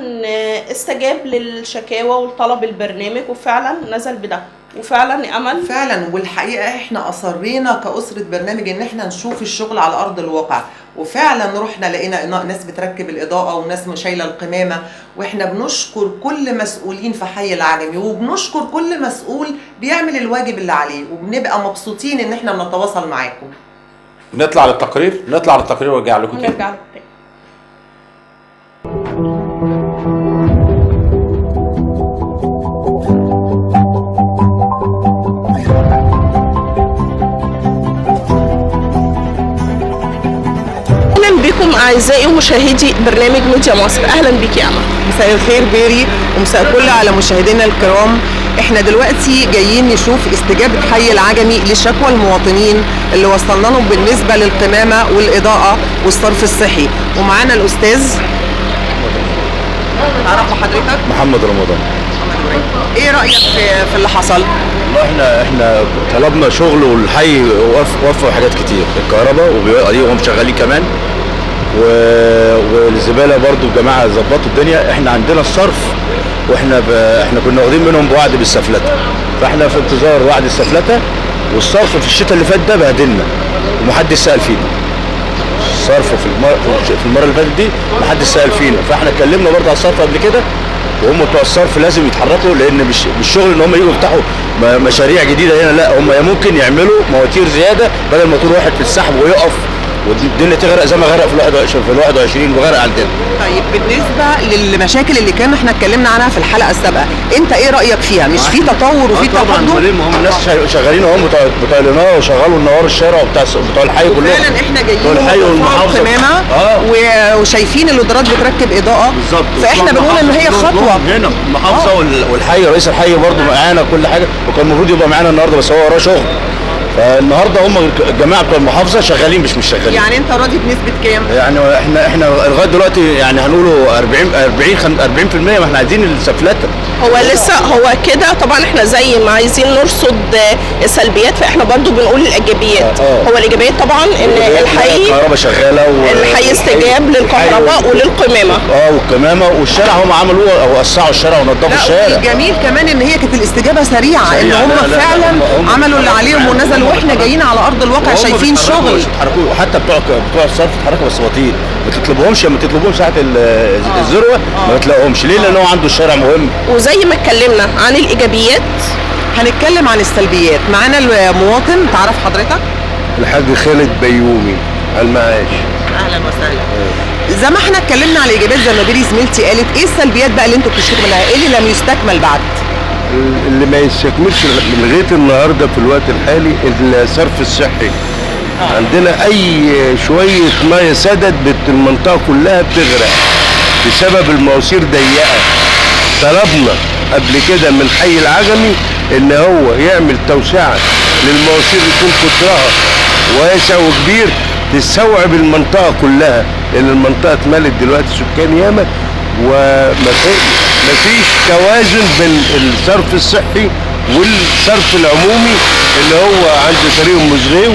استجاب للشكاوى وطلب البرنامج وفعلا نزل بده، وفعلا امل فعلا. والحقيقة احنا اصرينا كاسره برنامج ان احنا نشوف الشغل على ارض الواقع، وفعلا رحنا لقينا ناس بتركب الاضاءة وناس شايله القمامة، واحنا بنشكر كل مسؤولين في حي العجمي، وبنشكر كل مسؤول بيعمل الواجب اللي عليه، وبنبقى مبسوطين ان احنا بنتواصل معاكم. نطلع للتقرير، نطلع للتقرير وارجع لكم تاني. نرجع لكم تاني. اهلا بكم اعزائي ومشاهدي برنامج ميديا مصر، اهلا بك يا امل. مساء الخير بيري، ومساء الكل على مشاهدينا الكرام. احنا دلوقتي جايين نشوف استجابة حي العجمي لشكوى المواطنين اللي وصلنا لهم بالنسبة للقمامة والإضاءة والصرف الصحي، ومعانا الأستاذ. تعرف حضرتك؟ محمد رمضان. ايه رأيك في اللي حصل؟ والله احنا طلبنا شغل، والحي وفر حاجات كتير، الكهرباء وهم شغالين كمان، والزباله برضو الجماعة ظبطوا الدنيا. احنا عندنا الصرف، واحنا احنا كنا واخدين منهم بوعد بالسفلته، فاحنا في انتظار وعد السفلته. والصرف في الشتاء اللي فات ده بهدلنا ومحدش سال فينا. الصرف في المرة اللي فاتت دي محدش سال فينا، فاحنا اتكلمنا برضه على الصرف قبل كده، وهم بتوع الصرف لازم يتحركوا، لان مش الشغل ان هم يجوا يفتحوا مشاريع جديدة هنا، لا هم ممكن يعملوا مواتير زيادة بدل موتور واحد في السحب ويقف والدنيا تغرق زي ما غرق في ال 21 وغرق عندنا. طيب بالنسبة للمشاكل اللي كان احنا اتكلمنا عنها في الحلقة السابقة، انت ايه رايك فيها؟ مش في تطور وفي تقدم؟ طبعا هم الناس شغالين اهم بتوع الاناره وشغلوا النوار الشارع وبتاع بتوع الحي كلهم. فعلا احنا جايين الحي والمحافظة وشايفين اللودرات بتركب اضاءه بالظبط، فاحنا بنقول ان هي خطوة هنا المحافظة والحي، رئيس الحي برضه معانا كل حاجة، وكان المفروض يبقى معانا النهارده بس هو وراه شغل. فالنهارده هم الجماعة بتوع المحافظة شغالين مش شغالين. يعني انت راضي بنسبة كام؟ يعني احنا لغاية دلوقتي يعني هنقوله 40 40%، ما احنا عايزين السفلته. هو لسه هو كده طبعا، احنا زي ما عايزين نرصد السلبيات فاحنا برضو بنقول الايجابيات. هو الايجابيات طبعا ان الحي الكهرباء شغالة، الحي استجاب للكهرباء وللقمامه والقمامه، والشارع هم عملوه او وسعوا الشارع ونظفوا الشارع. الجميل كمان ان هي كانت الاستجابة سريعة، ان هم فعلا عملوا اللي عليهم ونزلوا، واحنا جايين على ارض الواقع شايفين شغل. اتحركوا، وحتى بتوع الصرف اتحركوا بس بطيء، ما تطلبهمش لما تطلبوهم ساعة الذروة ما تلاقوهمش. ليه؟ لان هو عنده الشارع مهم. وزي ما اتكلمنا عن الايجابيات هنتكلم عن السلبيات. معانا المواطن، تعرف حضرتك؟ الحاج خالد بيومي المعاش. اهلا وسهلا. زي ما احنا اتكلمنا على الايجابيات زي ما بيري زميلتي قالت، ايه السلبيات بقى اللي انتوا بتشتكوا منها؟ ايه اللي لم يستكمل بعد؟ اللي ما يستكملش لغاية النهارده في الوقت الحالي الصرف الصحي. عندنا اي شوية مية سدد المنطقة كلها بتغرق بسبب المواسير ضيقه. طلبنا قبل كده من حي العجمي ان هو يعمل توسعه للمواسير يكون قطرها واسع وكبير تستوعب المنطقة كلها، لان المنطقة اتملت دلوقتي سكان ياما، ومفيش توازن بين الصرف الصحي والصرف العمومي اللي هو عند طريق ام زغيو،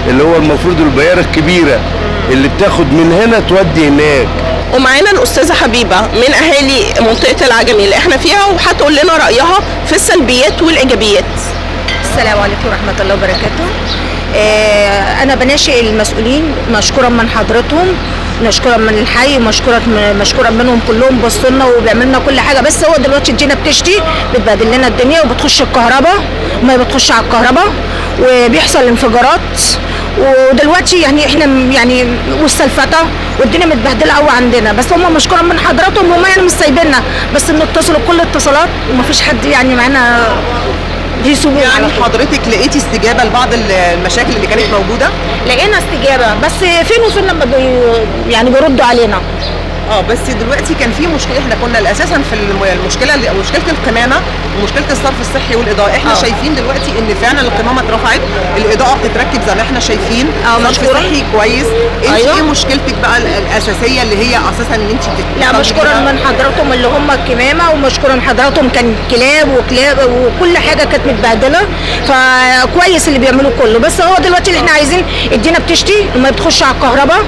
اللي هو المفروض البياره الكبيرة اللي بتاخد من هنا تودي هناك. ومعانا الاستاذة حبيبه من اهالي منطقة العجمي اللي احنا فيها، وهتقول لنا رايها في السلبيات والايجابيات. السلام عليكم ورحمة الله وبركاته. انا بناشئ المسؤولين، مشكورة من حضرتهم، مشكورة من الحي، مشكورة منهم كلهم، بصوا لنا وبيعملوا لنا كل حاجة. بس هو دلوقتي الدنيا بتشتي، بتبهدل لنا الدنيا، وبتخش الكهرباء، المية بتخش على الكهرباء، وبيحصل انفجارات، ودلوقتي يعني احنا يعني والسلفته والدنيا متبهدله قوي عندنا، بس هم مشكورا من حضراتهم، هم يعني مش سايبيننا، بس بنتصلوا كل الاتصالات ومفيش حد يعني معانا بيسيبونا. يعني حضرتك لقيتي استجابة لبعض المشاكل اللي كانت موجودة؟ لقينا استجابة، بس فين وفين لما يعني بيردوا علينا. بس دلوقتي كان في مشكلة، احنا كنا اساسا في المشكلة، مشكلة القمامة ومشكلة الصرف الصحي والاضاءة. احنا شايفين دلوقتي ان فعلا القمامة اترفعت، الاضاءة بتتركب زي ما احنا شايفين، الصرف الصحي كويس. انت ايه مشكلتك بقى الاساسية اللي هي اساسا ان انت لا مشكورا من حضراتهم اللي هم الكمامة، ومشكورا من حضراتهم كان كلاب وكلاب وكل حاجة كانت متبهدله، فكويس اللي بيعملوه كله. بس هو دلوقتي اللي احنا عايزين الدنيا بتشتي وما بتخش على الكهرباء،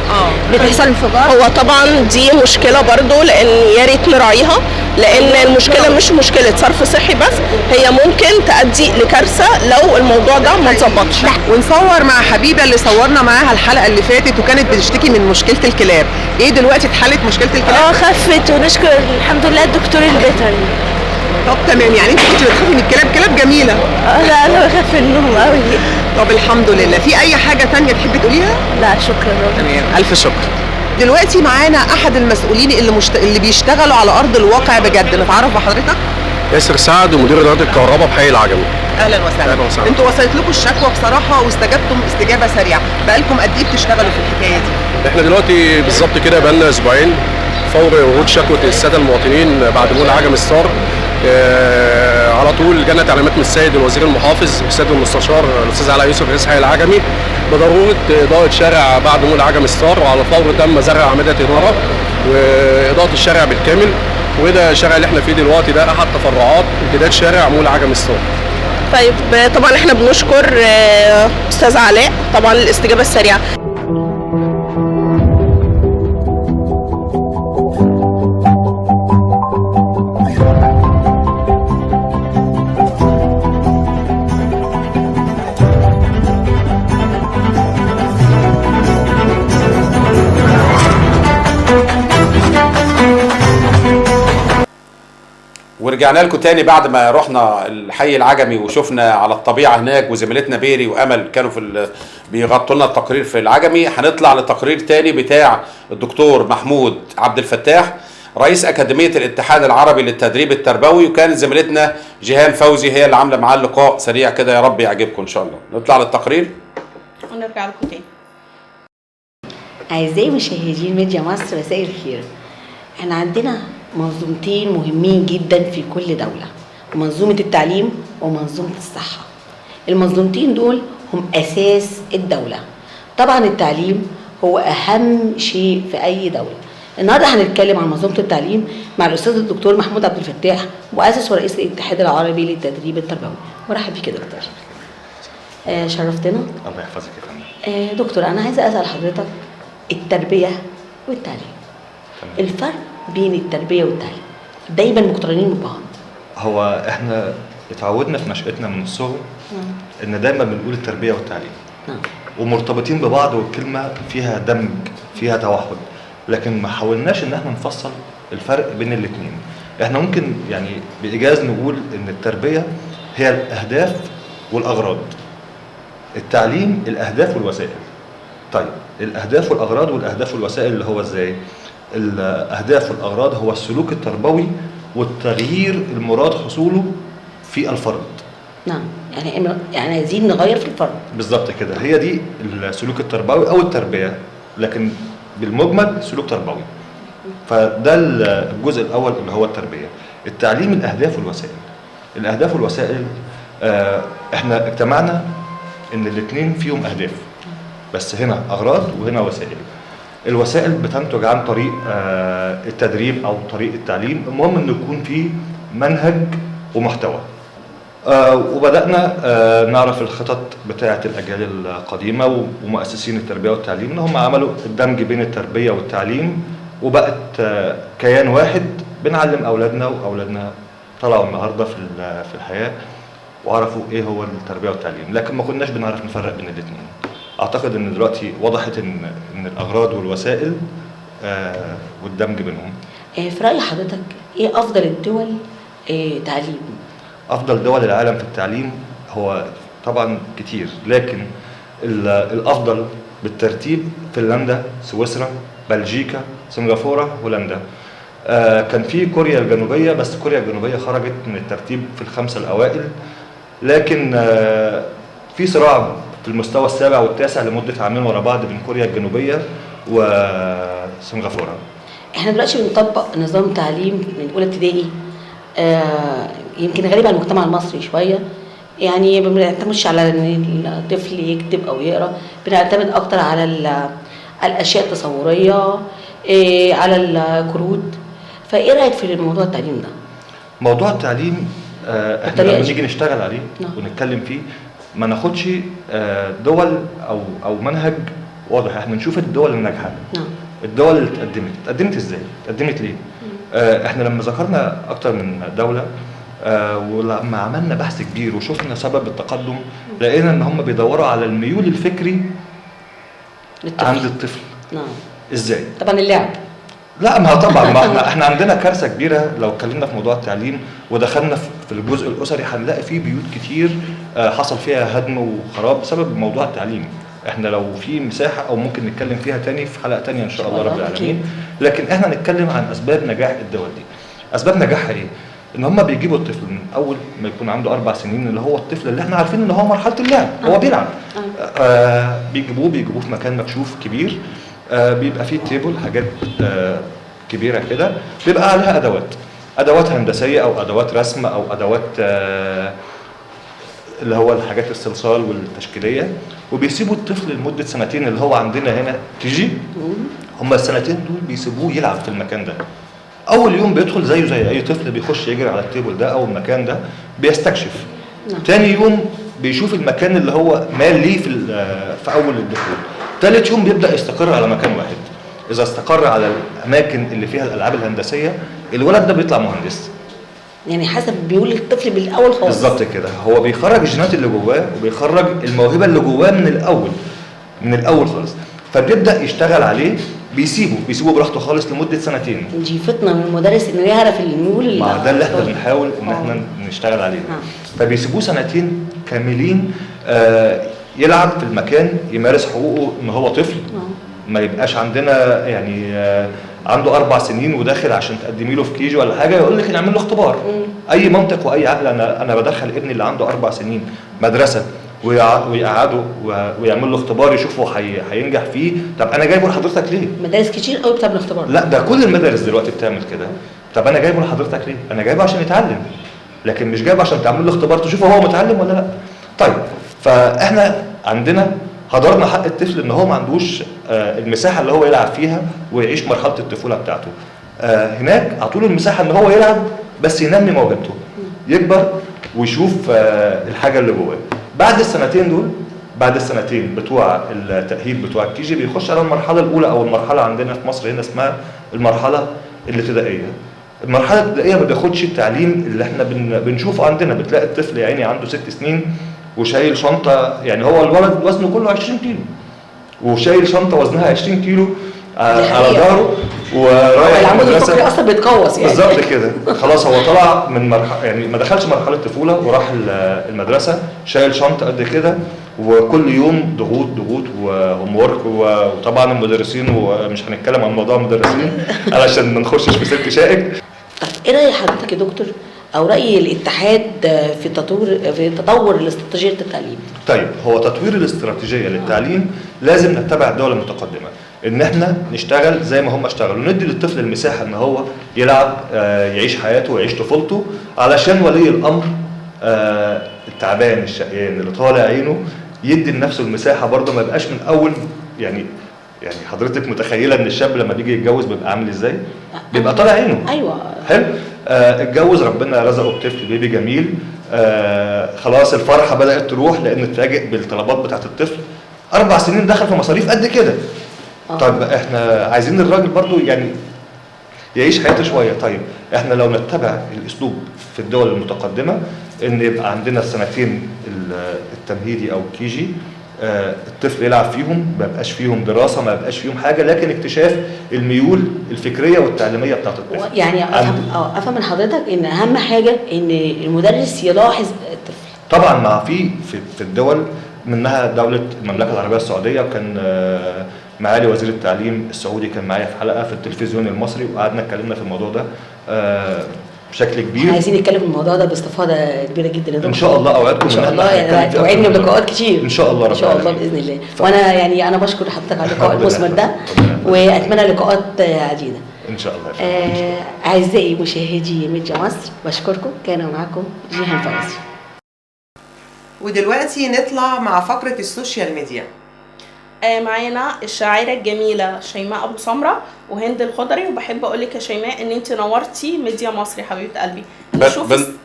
بتحصل انفجار. هو طبعا دي مشكلة برضو، لان يا ريت نراعيها، لان المشكلة مش مشكلة صرف صحي بس، هي ممكن تؤدي لكارثه لو الموضوع ده ما اتظبطش. ونصور مع حبيبه اللي صورنا معاها الحلقة اللي فاتت وكانت بتشتكي من مشكلة الكلاب. ايه دلوقتي اتحلت مشكلة الكلاب؟ خفت، ونشكر الحمد لله الدكتور البيطري. طب تمام، يعني انت كنت بتخافي من الكلاب؟ كلاب جميلة. لا انا بخاف منهم قوي. طب الحمد لله. في اي حاجة ثانية تحبي تقوليها؟ لا شكرا. تمام، الف شكر. دلوقتي معانا احد المسؤولين اللي بيشتغلوا على ارض الواقع بجد. نتعرف بحضرتك؟ ياسر سعد، ومدير ادارة الكهرباء بحي العجمي. اهلا وسهلا. اهلا وسهلا. انتوا وصلت لكم الشكوى بصراحة واستجبتم استجابة سريعة، بقالكم قد ايه بتشتغلوا في الحكاية دي؟ احنا دلوقتي بالظبط كده بقالنا اسبوعين فور ورود شكوى السادة المواطنين بعد مول عجمي ستار. على طول جانا تعليمات من السيد الوزير المحافظ والسيد المستشار الاستاذ علاء يوسف رئيس حي العجمي بضرورة اضاءه شارع بعد مول عجمي ستار، وعلى فور تم زرع اعمدة انارة واضاءة الشارع بالكامل. وده الشارع اللي احنا فيه دلوقتي ده احد تفرعات امتداد شارع مول عجمي ستار. طيب طبعا احنا بنشكر استاذ علاء طبعا الاستجابة السريعة. ورجعنا لكم تاني بعد ما رحنا الحي العجمي وشفنا على الطبيعة هناك، وزميلتنا بيري وامل كانوا في بيغطوا لنا التقرير في العجمي. هنطلع لتقرير تاني بتاع الدكتور محمود عبد الفتاح رئيس اكاديمية الاتحاد العربي للتدريب التربوي، وكان زميلتنا جيهان فوزي هي اللي عامله معاه اللقاء سريع كده، يا رب يعجبكم ان شاء الله. نطلع للتقرير ونرجع لكم تاني. اعزائي مشاهدين ميديا مصر، مساء الخير. احنا عندنا منظومتين مهمين جدا في كل دولة، منظومة التعليم ومنظومة الصحة. المنظومتين دول هم أساس الدولة. طبعا التعليم هو أهم شيء في أي دولة. النهاردة هنتكلم عن منظومة التعليم مع الأستاذ الدكتور محمود عبد الفتاح، مؤسس ورئيس الاتحاد العربي للتدريب التربوي. مرحب بيك يا دكتور، شرفتنا. الله يحفظك يا فندم. دكتور، أنا عايزة أسأل حضرتك التربية والتعليم، الفرق بين التربية والتعليم؟ دايما مقترنين ببعض. هو احنا اتعودنا في نشأتنا من الصغر ان دايما بنقول التربية والتعليم ومرتبطين ببعض، والكلمة فيها دمج فيها توحد، لكن ما حاولناش ان احنا نفصل الفرق بين الاثنين. احنا ممكن يعني بإيجاز نقول ان التربية هي الأهداف والأغراض، التعليم الأهداف والوسائل. طيب الأهداف والأغراض والأهداف والوسائل اللي هو ازاي؟ الأهداف والأغراض هو السلوك التربوي والتغيير المراد حصوله في الفرد. نعم، يعني عايزين نغير في الفرد. بالظبط كده، هي دي السلوك التربوي أو التربية، لكن بالمجمل سلوك تربوي. فده الجزء الأول اللي هو التربية. التعليم الأهداف والوسائل. الأهداف والوسائل احنا اجتمعنا إن الاثنين فيهم أهداف، بس هنا أغراض وهنا وسائل. الوسائل بتنتج عن طريق التدريب او طريق التعليم، المهم انه يكون في منهج ومحتوى. وبدأنا نعرف الخطط بتاعة الأجيال القديمة ومؤسسين التربية والتعليم، إن هم عملوا الدمج بين التربية والتعليم وبقت كيان واحد بنعلم أولادنا، وأولادنا طلعوا النهاردة في الحياة وعرفوا إيه هو التربية والتعليم، لكن ما كناش بنعرف نفرق بين الاثنين. أعتقد إن دلوقتي وضحت إن الأغراض والوسائل والدمج بينهم. في رأي حضرتك إيه أفضل الدول تعليم؟ أفضل دول العالم في التعليم هو طبعا كتير، لكن الافضل بالترتيب فنلندا، سويسرا، بلجيكا، سنغافورة، هولندا. كان في كوريا الجنوبية، بس كوريا الجنوبية خرجت من الترتيب في الخمسة الاوائل، لكن في صراع في المستوى السابع والتاسع لمدة عامين ورا بعض بين كوريا الجنوبية وسنغافوره. احنا دلوقتي بنطبق نظام تعليم من اولى ابتدائي، يمكن غريب على المجتمع المصري شوية، يعني ما بنعتمدش على ان الطفل يكتب او يقرا، بنعتمد اكتر على الاشياء التصوريه، على الكروت. فايه رايك في موضوع التعليم ده؟ موضوع التعليم احنا لما نيجي نشتغل عليه ونتكلم فيه ما ناخدش دول او منهج واضح، احنا نشوف الدول الناجحة. الدول اللي اتقدمت ازاي؟ اتقدمت ليه؟ احنا لما ذكرنا اكتر من دولة ولما عملنا بحث كبير وشفنا سبب التقدم، لقينا ان هم بيدوروا على الميول الفكري عند الطفل. نعم. ازاي؟ طبعا اللعب. لا ما طبعا ما احنا عندنا كارثة كبيرة لو اتكلمنا في موضوع التعليم ودخلنا في الجزء الاسري، هنلاقي فيه بيوت كتير حصل فيها هدم وخراب بسبب موضوع التعليم. احنا لو في مساحة او ممكن نتكلم فيها تاني في حلقة تانية ان شاء الله رب العالمين، لكن احنا نتكلم عن اسباب نجاح الدول دي. اسباب نجاحها ايه؟ ان هم بيجيبوا الطفل من اول ما يكون عنده 4 سنين، اللي هو الطفل اللي احنا عارفين ان هو مرحلة اللعب، هو بيلعب. بيجيبوه في مكان مكشوف كبير، بيبقى فيه table، حاجات كبيرة كده، بيبقى عليها ادوات هندسية او ادوات رسم او ادوات اللي هو الحاجات الصلصال والتشكيليه، وبيسيبوا الطفل لمدة سنتين اللي هو عندنا هنا KG. هم السنتين دول بيسيبوه يلعب في المكان ده. اول يوم بيدخل زيه زي اي طفل، بيخش يجري على ال table ده او المكان ده، بيستكشف. تاني يوم بيشوف المكان اللي هو مال ليه في اول الدخول. تالت يوم بيبدا يستقر على مكان واحد. اذا استقر على الاماكن اللي فيها الالعاب الهندسية، الولد ده بيطلع مهندس. يعني حسب بيقول الطفل بالاول خالص. بالظبط كده، هو بيخرج الجينات اللي جواه وبيخرج الموهبة اللي جواه من الاول خالص، فبيبدا يشتغل عليه، بيسيبه براحته خالص لمدة سنتين. دي فطنة من المدرس انه يعرف الميول. ما ده اللي احنا بنحاول ان احنا نشتغل عليه. فبيسيبوه سنتين كاملين يلعب في المكان، يمارس حقوقه ان هو طفل. ما يبقاش عندنا يعني عنده 4 سنين وداخل عشان تقدمي له في KG ولا حاجة يقول لك نعمل له اختبار. اي منطق واي عقل؟ انا بدخل ابني اللي عنده 4 سنين مدرسه ويقعده ويعمل له اختبار يشوفه هينجح فيه. طب انا جايبه لحضرتك ليه؟ مدارس كتير قوي بتعمل اختبار. لا ده كل المدارس دلوقتي بتعمل كده. طب انا جايبه لحضرتك ليه؟ انا جايبه عشان يتعلم، لكن مش جايبه عشان تعمل له اختبار تشوفه هو متعلم ولا لا. طيب فاحنا عندنا هدرنا حق الطفل ان هو ما عندوش المساحة اللي هو يلعب فيها ويعيش مرحلة الطفولة بتاعته. هناك عطوله المساحة ان هو يلعب بس ينمي موهبته، يكبر ويشوف الحاجة اللي جواه. بعد السنتين دول، بعد السنتين بتوع التاهيل بتوع الكيجي، بيخش على المرحلة الاولى او المرحلة عندنا في مصر هنا اسمها المرحلة الابتدائية. المرحلة الابتدائية ما بياخدش التعليم اللي احنا بنشوفه عندنا. بتلاقي الطفل يا عيني عنده 6 سنين وشايل شنطه، يعني هو الولد وزنه كله 20 كيلو وشايل شنطه وزنها 20 كيلو على ظهره ورايح العمود الفقري اصلا بيتقوس يعني. بالظبط كده. خلاص هو طلع من مرحلة، يعني ما دخلش مرحلة طفولة وراح المدرسة شايل شنطه قد كده، وكل يوم ضغوط ضغوط و homework، وطبعا المدرسين، ومش هنتكلم عن موضوع المدرسين علشان ما نخشش في سلك شائك. طب ايه راي حضرتك يا دكتور او راي الاتحاد في تطور الاستراتيجية للتعليم؟ طيب هو تطوير الاستراتيجية للتعليم لازم نتبع الدول المتقدمة، ان احنا نشتغل زي ما هم اشتغلوا، ندي للطفل المساحة ان هو يلعب، يعيش حياته ويعيش طفولته، علشان ولي الامر التعبان الشقيان اللي طالع عينه يدي لنفسه المساحة برضه، ما يبقاش من اول يعني حضرتك متخيله ان الشاب لما بيجي يتجوز بيبقى عامل ازاي؟ بيبقى طالع عينه. ايوه حلو. اتجوز، ربنا رزقه بطفل بيبي جميل، خلاص الفرحة بدات تروح لان اتفاجئ بالطلبات بتاعت الطفل. 4 سنين دخل في مصاريف قد كده. طيب احنا عايزين الراجل برضو يعني يعيش حياته شوية. طيب احنا لو نتبع الاسلوب في الدول المتقدمة ان يبقى عندنا السنتين التمهيدي او الكيجي، الطفل يلعب فيهم، ما يبقاش فيهم دراسة، ما يبقاش فيهم حاجة، لكن اكتشاف الميول الفكرية والتعليمية بتاعت الطفل. يعني افهم من حضرتك ان اهم حاجة ان المدرس يلاحظ الطفل. طبعا ما في الدول منها دولة المملكة العربية السعودية، وكان معالي وزير التعليم السعودي كان معايا في حلقة في التلفزيون المصري، وقعدنا اتكلمنا في الموضوع ده بشكل كبير. احنا عايزين نتكلم في الموضوع ده باستفاضة كبيرة جدا ان شاء الله. اوعدكم ان شاء الله، يعني توعدني بلقاءات كتير ان شاء الله، ان شاء الله باذن الله. وانا يعني انا بشكر حضرتك على اللقاء المثمر ده، واتمنى لقاءات عديدة ان شاء الله. اعزائي مشاهدي ميديا مصر، بشكركم. كان معكم جيهان فوزي. ودلوقتي نطلع مع فقره ال social media. معانا الشاعره الجميلة شيماء ابو سمرة وهند الخضري. وبحب اقول لك يا شيماء ان انت نورتي ميديا مصر يا حبيبه قلبي.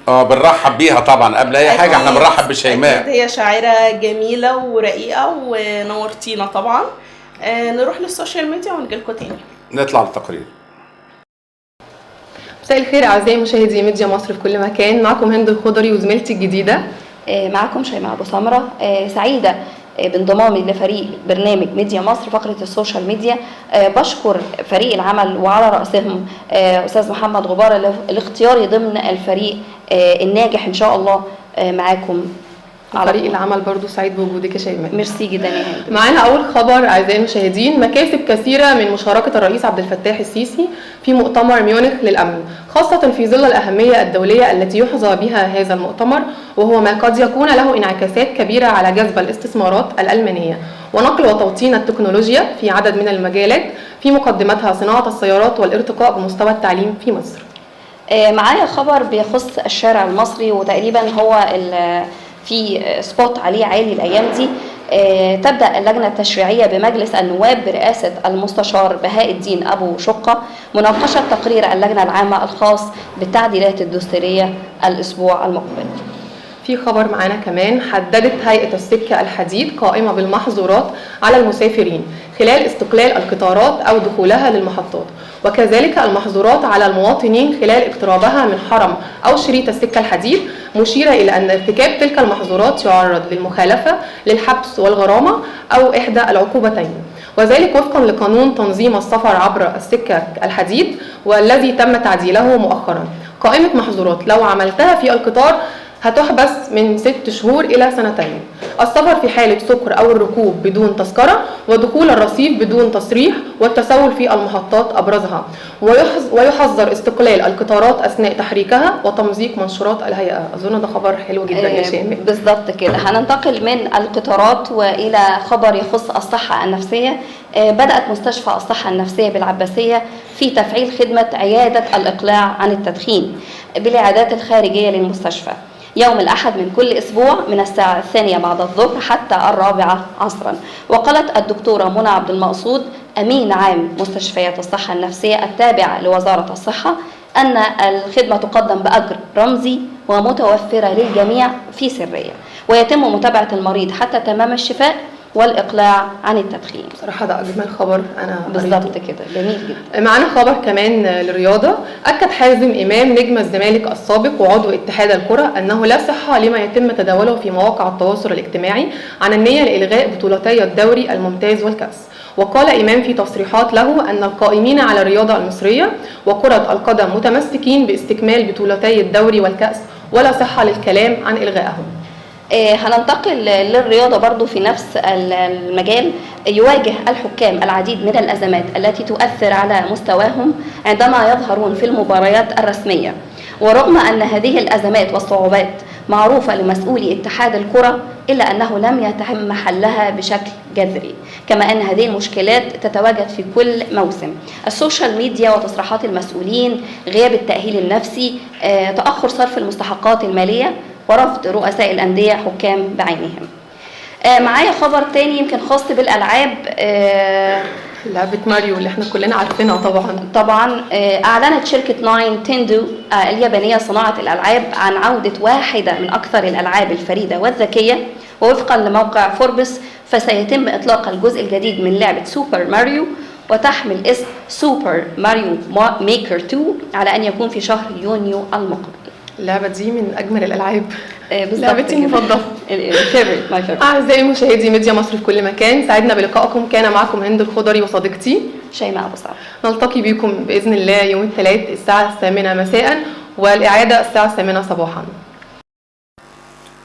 بنرحب بيها طبعا قبل اي حاجة، احنا بنرحب بشيماء، هي شاعره جميلة ورقيقه ونورتينا طبعا. نروح لل social media ونجي لكم تاني، نطلع للتقرير. مساء الخير اعزائي مشاهدي ميديا مصر في كل مكان، معكم هند الخضري وزميلتي الجديدة معكم شيماء ابو سمرة. سعيدة بانضمامي لفريق برنامج ميديا مصر فقرة ال social media. بشكر فريق العمل وعلى رأسهم أستاذ محمد غبارة لاختياري ضمن الفريق الناجح إن شاء الله معاكم. فريق العمل برضو سعيد بوجودك يا شيماء. ميرسي جدا يا هند. معانا اول خبر اعزائي المشاهدين، مكاسب كثيرة من مشاركة الرئيس عبد الفتاح السيسي في مؤتمر ميونخ للامن، خاصة في ظل الاهمية الدولية التي يحظى بها هذا المؤتمر، وهو ما قد يكون له انعكاسات كبيرة على جذب الاستثمارات الالمانية ونقل وتوطين التكنولوجيا في عدد من المجالات، في مقدمتها صناعة السيارات والارتقاء بمستوى التعليم في مصر. معايا خبر بيخص الشارع المصري، وتقريبا هو في spot عليه عالي الايام دي. تبدا اللجنة التشريعية بمجلس النواب برئاسة المستشار بهاء الدين ابو شقه مناقشة تقرير اللجنة العامة الخاص بالتعديلات الدستورية الاسبوع المقبل. في خبر معانا كمان، حددت هيئة السكة الحديد قائمة بالمحظورات على المسافرين خلال استقلال القطارات أو دخولها للمحطات، وكذلك المحظورات على المواطنين خلال اقترابها من حرم أو شريط السكة الحديد، مشيرة إلى أن ارتكاب تلك المحظورات يعرض للمخالفة للحبس والغرامة أو إحدى العقوبتين، وذلك وفقا لقانون تنظيم السفر عبر السكة الحديد والذي تم تعديله مؤخرا. قائمة محظورات لو عملتها في القطار هتحبس من 6 شهور إلى 2 سنين. السفر في حالة سكر أو الركوب بدون تذكرة، ودخول الرصيف بدون تصريح، والتسول في المحطات أبرزها. ويحظر استقلال القطارات أثناء تحريكها وتمزيق منشورات الهيئة. أظن ده خبر حلو جدا يا شيماء. بالظبط كده. هننتقل من القطارات وإلى خبر يخص الصحة النفسية. بدأت مستشفى الصحة النفسية بالعباسية في تفعيل خدمة عيادة الإقلاع عن التدخين بالعيادات الخارجية للمستشفى يوم الأحد من كل أسبوع من الساعة 2 بعد الظهر حتى 4 عصرا. وقالت الدكتورة منى عبد المقصود أمين عام مستشفيات الصحة النفسية التابعة لوزارة الصحة أن الخدمة تقدم بأجر رمزي ومتوفرة للجميع في سرية، ويتم متابعة المريض حتى تمام الشفاء والإقلاع عن التدخين. بصراحة ده أجمل خبر أنا بالظبط كده، جميل جدا. معانا خبر كمان للرياضة. أكد حازم إمام نجم الزمالك السابق وعضو اتحاد الكرة أنه لا صحة لما يتم تداوله في مواقع التواصل الاجتماعي عن النية لإلغاء بطولتي الدوري الممتاز والكأس. وقال إمام في تصريحات له أن القائمين على الرياضة المصرية وكرة القدم متمسكين باستكمال بطولتي الدوري والكأس، ولا صحة للكلام عن إلغائهم. هننتقل للرياضة برضو في نفس المجال. يواجه الحكام العديد من الأزمات التي تؤثر على مستواهم عندما يظهرون في المباريات الرسمية، ورغم أن هذه الأزمات والصعوبات معروفة لمسؤولي اتحاد الكرة إلا أنه لم يتم حلها بشكل جذري، كما أن هذه المشكلات تتواجد في كل موسم. ال social media وتصريحات المسؤولين، غياب التأهيل النفسي، تأخر صرف المستحقات المالية، ورفض رؤساء الأندية حكام بعينهم. معايا خبر تاني يمكن خاص بالألعاب. لعبة ماريو اللي احنا كلنا عارفينها طبعا. أعلنت شركة ناينتندو اليابانية صناعة الألعاب عن عودة واحدة من أكثر الألعاب الفريدة والذكية، ووفقا لموقع فوربس فسيتم إطلاق الجزء الجديد من لعبة سوبر ماريو وتحمل اسم سوبر ماريو ميكر 2 على أن يكون في شهر يونيو المقبل. اللعبة دي من أجمل الألعاب، لعبتي المفضلة. أعزائي مشاهدي ميديا مصر في كل مكان، سعدنا بلقائكم. كان معكم هند الخضري وصديقتي شيماء أبو صعب. نلتقي بكم بإذن الله يوم الثلاث الساعة 8 مساء، والإعادة الساعة 8 صباحا.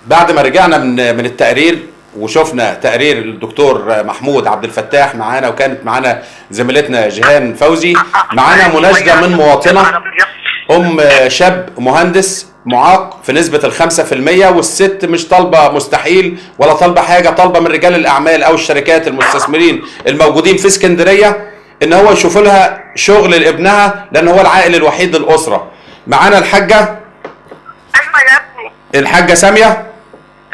بعد ما رجعنا من التقرير وشفنا تقرير الدكتور محمود عبد الفتاح معانا، وكانت معانا زميلتنا جيهان فوزي، معانا مناشده من مواطنه ام شاب مهندس معاق في نسبة 5%، والست مش طالبة مستحيل ولا طالبة حاجة، طالبة من رجال الأعمال أو الشركات المستثمرين الموجودين في اسكندرية إن هو يشوف لها شغل لابنها، لأن هو العائل الوحيد للأسرة. معانا الحاجة. أيوة يا ابني. الحاجة سامية.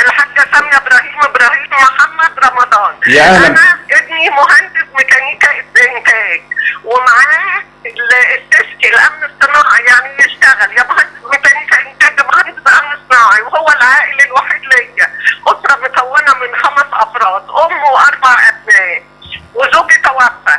الحاجة سامية إبراهيم محمد رمضان. يا أهلا. أنا ابني مهندس ميكانيكا إنتاج ومعاه التسكي الأمن الصناعي، يعني يشتغل يا مهندس ميكانيكا إنتاج مهندس أمن صناعي، وهو العائل الوحيد ليا. أسرة مكونة من 5 أفراد، أم و4 أبناء، وزوجي توفى.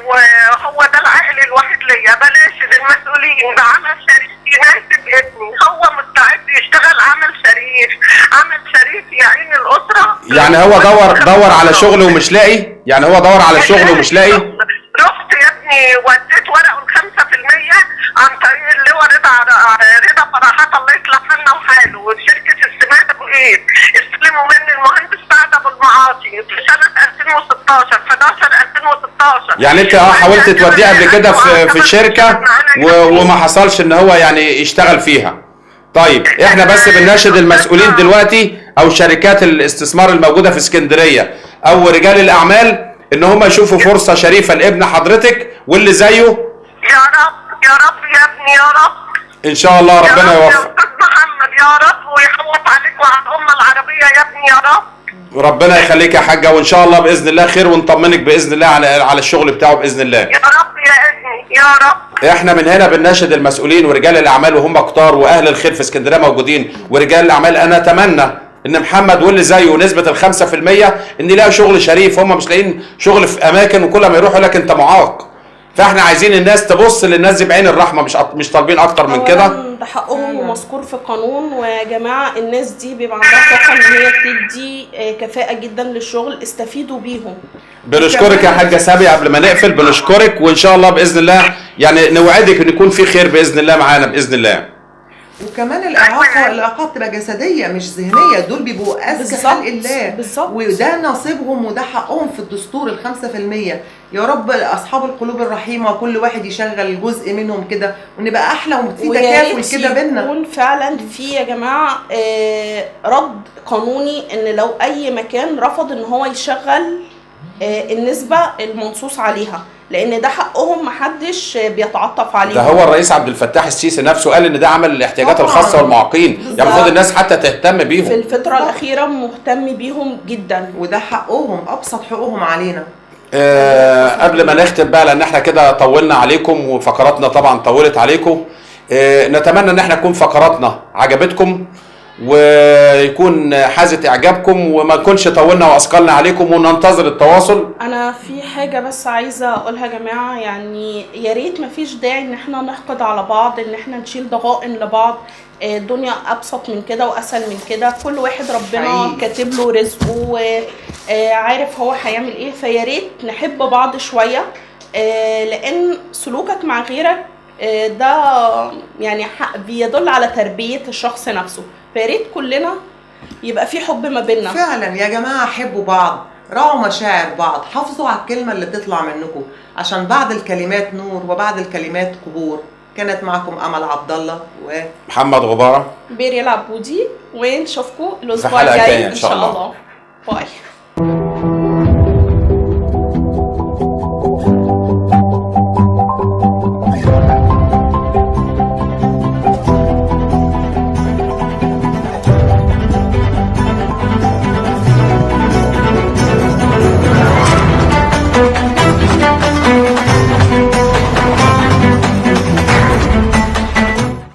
وهو ده العائل الوحيد ليا. بلاش المسؤولين بعمل شريف يناسب ابني، هو مستعد يشتغل عمل شريف، عمل شريف يعين الأسرة. يعني هو دور على شغل ومش لاقي، يعني هو دور على شغل ومش لاقي. رحت يا ابني وديت ورقة 5% عن طريق اللي هو رضا فرحات، الله يصلح حالنا وحاله، وشركه السماد ابو قير استلموا مني المهندس سعد ابو المعاطي في سنة 2016 11/2016. يعني انت حاولت توديه قبل كده في شركة وما حصلش ان هو يعني يشتغل فيها. طيب احنا بس بنناشد المسؤولين دلوقتي او شركات الاستثمار الموجودة في اسكندرية او رجال الاعمال ان هم يشوفوا فرصة شريفه لابن حضرتك واللي زيه. يا رب يا رب يا ابني يا رب، ان شاء الله ربنا يوفق. يا استاذ محمد يا رب، ويحوط عليك وعلى الامة العربية يا ابني يا رب. ربنا يخليك يا حاجة، وان شاء الله باذن الله خير، ونطمنك باذن الله على الشغل بتاعه باذن الله. يا رب يا ابني يا رب. احنا من هنا بنناشد المسؤولين ورجال الاعمال، وهم كتار واهل الخير في اسكندرية موجودين ورجال الاعمال. انا اتمنى ان محمد واللي زيه نسبه 5% ان يلاقوا شغل شريف. هم مش لاقيين شغل في اماكن، وكل ما يروحوا لك انت معاق. فاحنا عايزين الناس تبص للناس دي بعين الرحمة، مش طالبين اكتر من كده. ده حقهم ومذكور في القانون. ويا جماعة الناس دي بيبقى عندها طاقة ان هي تدي كفاءة جدا للشغل، استفيدوا بيهم. بنشكرك يا حاجة سامية. قبل ما نقفل بنشكرك، وان شاء الله باذن الله يعني نوعدك ان يكون في خير باذن الله معانا باذن الله. وكمان الاعاقة بتبقى جسدية مش ذهنية، دول بيبقوا اذكى خلق الله. بالظبط، وده نصيبهم وده حقهم في الدستور 5%. يا رب اصحاب القلوب الرحيمة كل واحد يشغل جزء منهم كده، ونبقى احلى وفي تكافل كده بينا. يكون فعلا في يا جماعة رد قانوني ان لو اي مكان رفض ان هو يشغل النسبة المنصوص عليها، لان ده حقهم، محدش بيتعاطف عليهم. ده هو الرئيس عبد الفتاح السيسي نفسه قال ان ده عمل الاحتياجات الخاصة والمعاقين، يعني المفروض الناس حتى تهتم بيهم. في الفترة الاخيرة مهتم بيهم جدا، وده حقهم، ابسط حقوقهم علينا. قبل ما نختم بقى، لان احنا كده طولنا عليكم وفقراتنا طبعا طولت عليكم، نتمنى ان احنا تكون فقراتنا عجبتكم ويكون حازت اعجابكم، وما نكونش طولنا واثقلنا عليكم، وننتظر التواصل. انا في حاجة بس عايزه اقولها يا جماعة، يعني يا ريت ما فيش داعي ان احنا نحقد على بعض، ان احنا نشيل ضغائن لبعض. الدنيا ابسط من كده واسهل من كده، كل واحد ربنا كاتب له رزقه وعارف هو هيعمل ايه. فيا ريت نحب بعض شوية، لان سلوكك مع غيرك ده يعني بيدل على تربيه الشخص نفسه. فياريت كلنا يبقى في حب ما بيننا فعلا يا جماعة. حبوا بعض، راعوا مشاعر بعض، حافظوا على الكلمة اللي بتطلع منكم، عشان بعض الكلمات نور وبعض الكلمات قبور. كانت معكم امل عبد الله ومحمد غباره بيريال عبودي، ونشوفكم الاسبوع الجاي ان شاء الله. باي.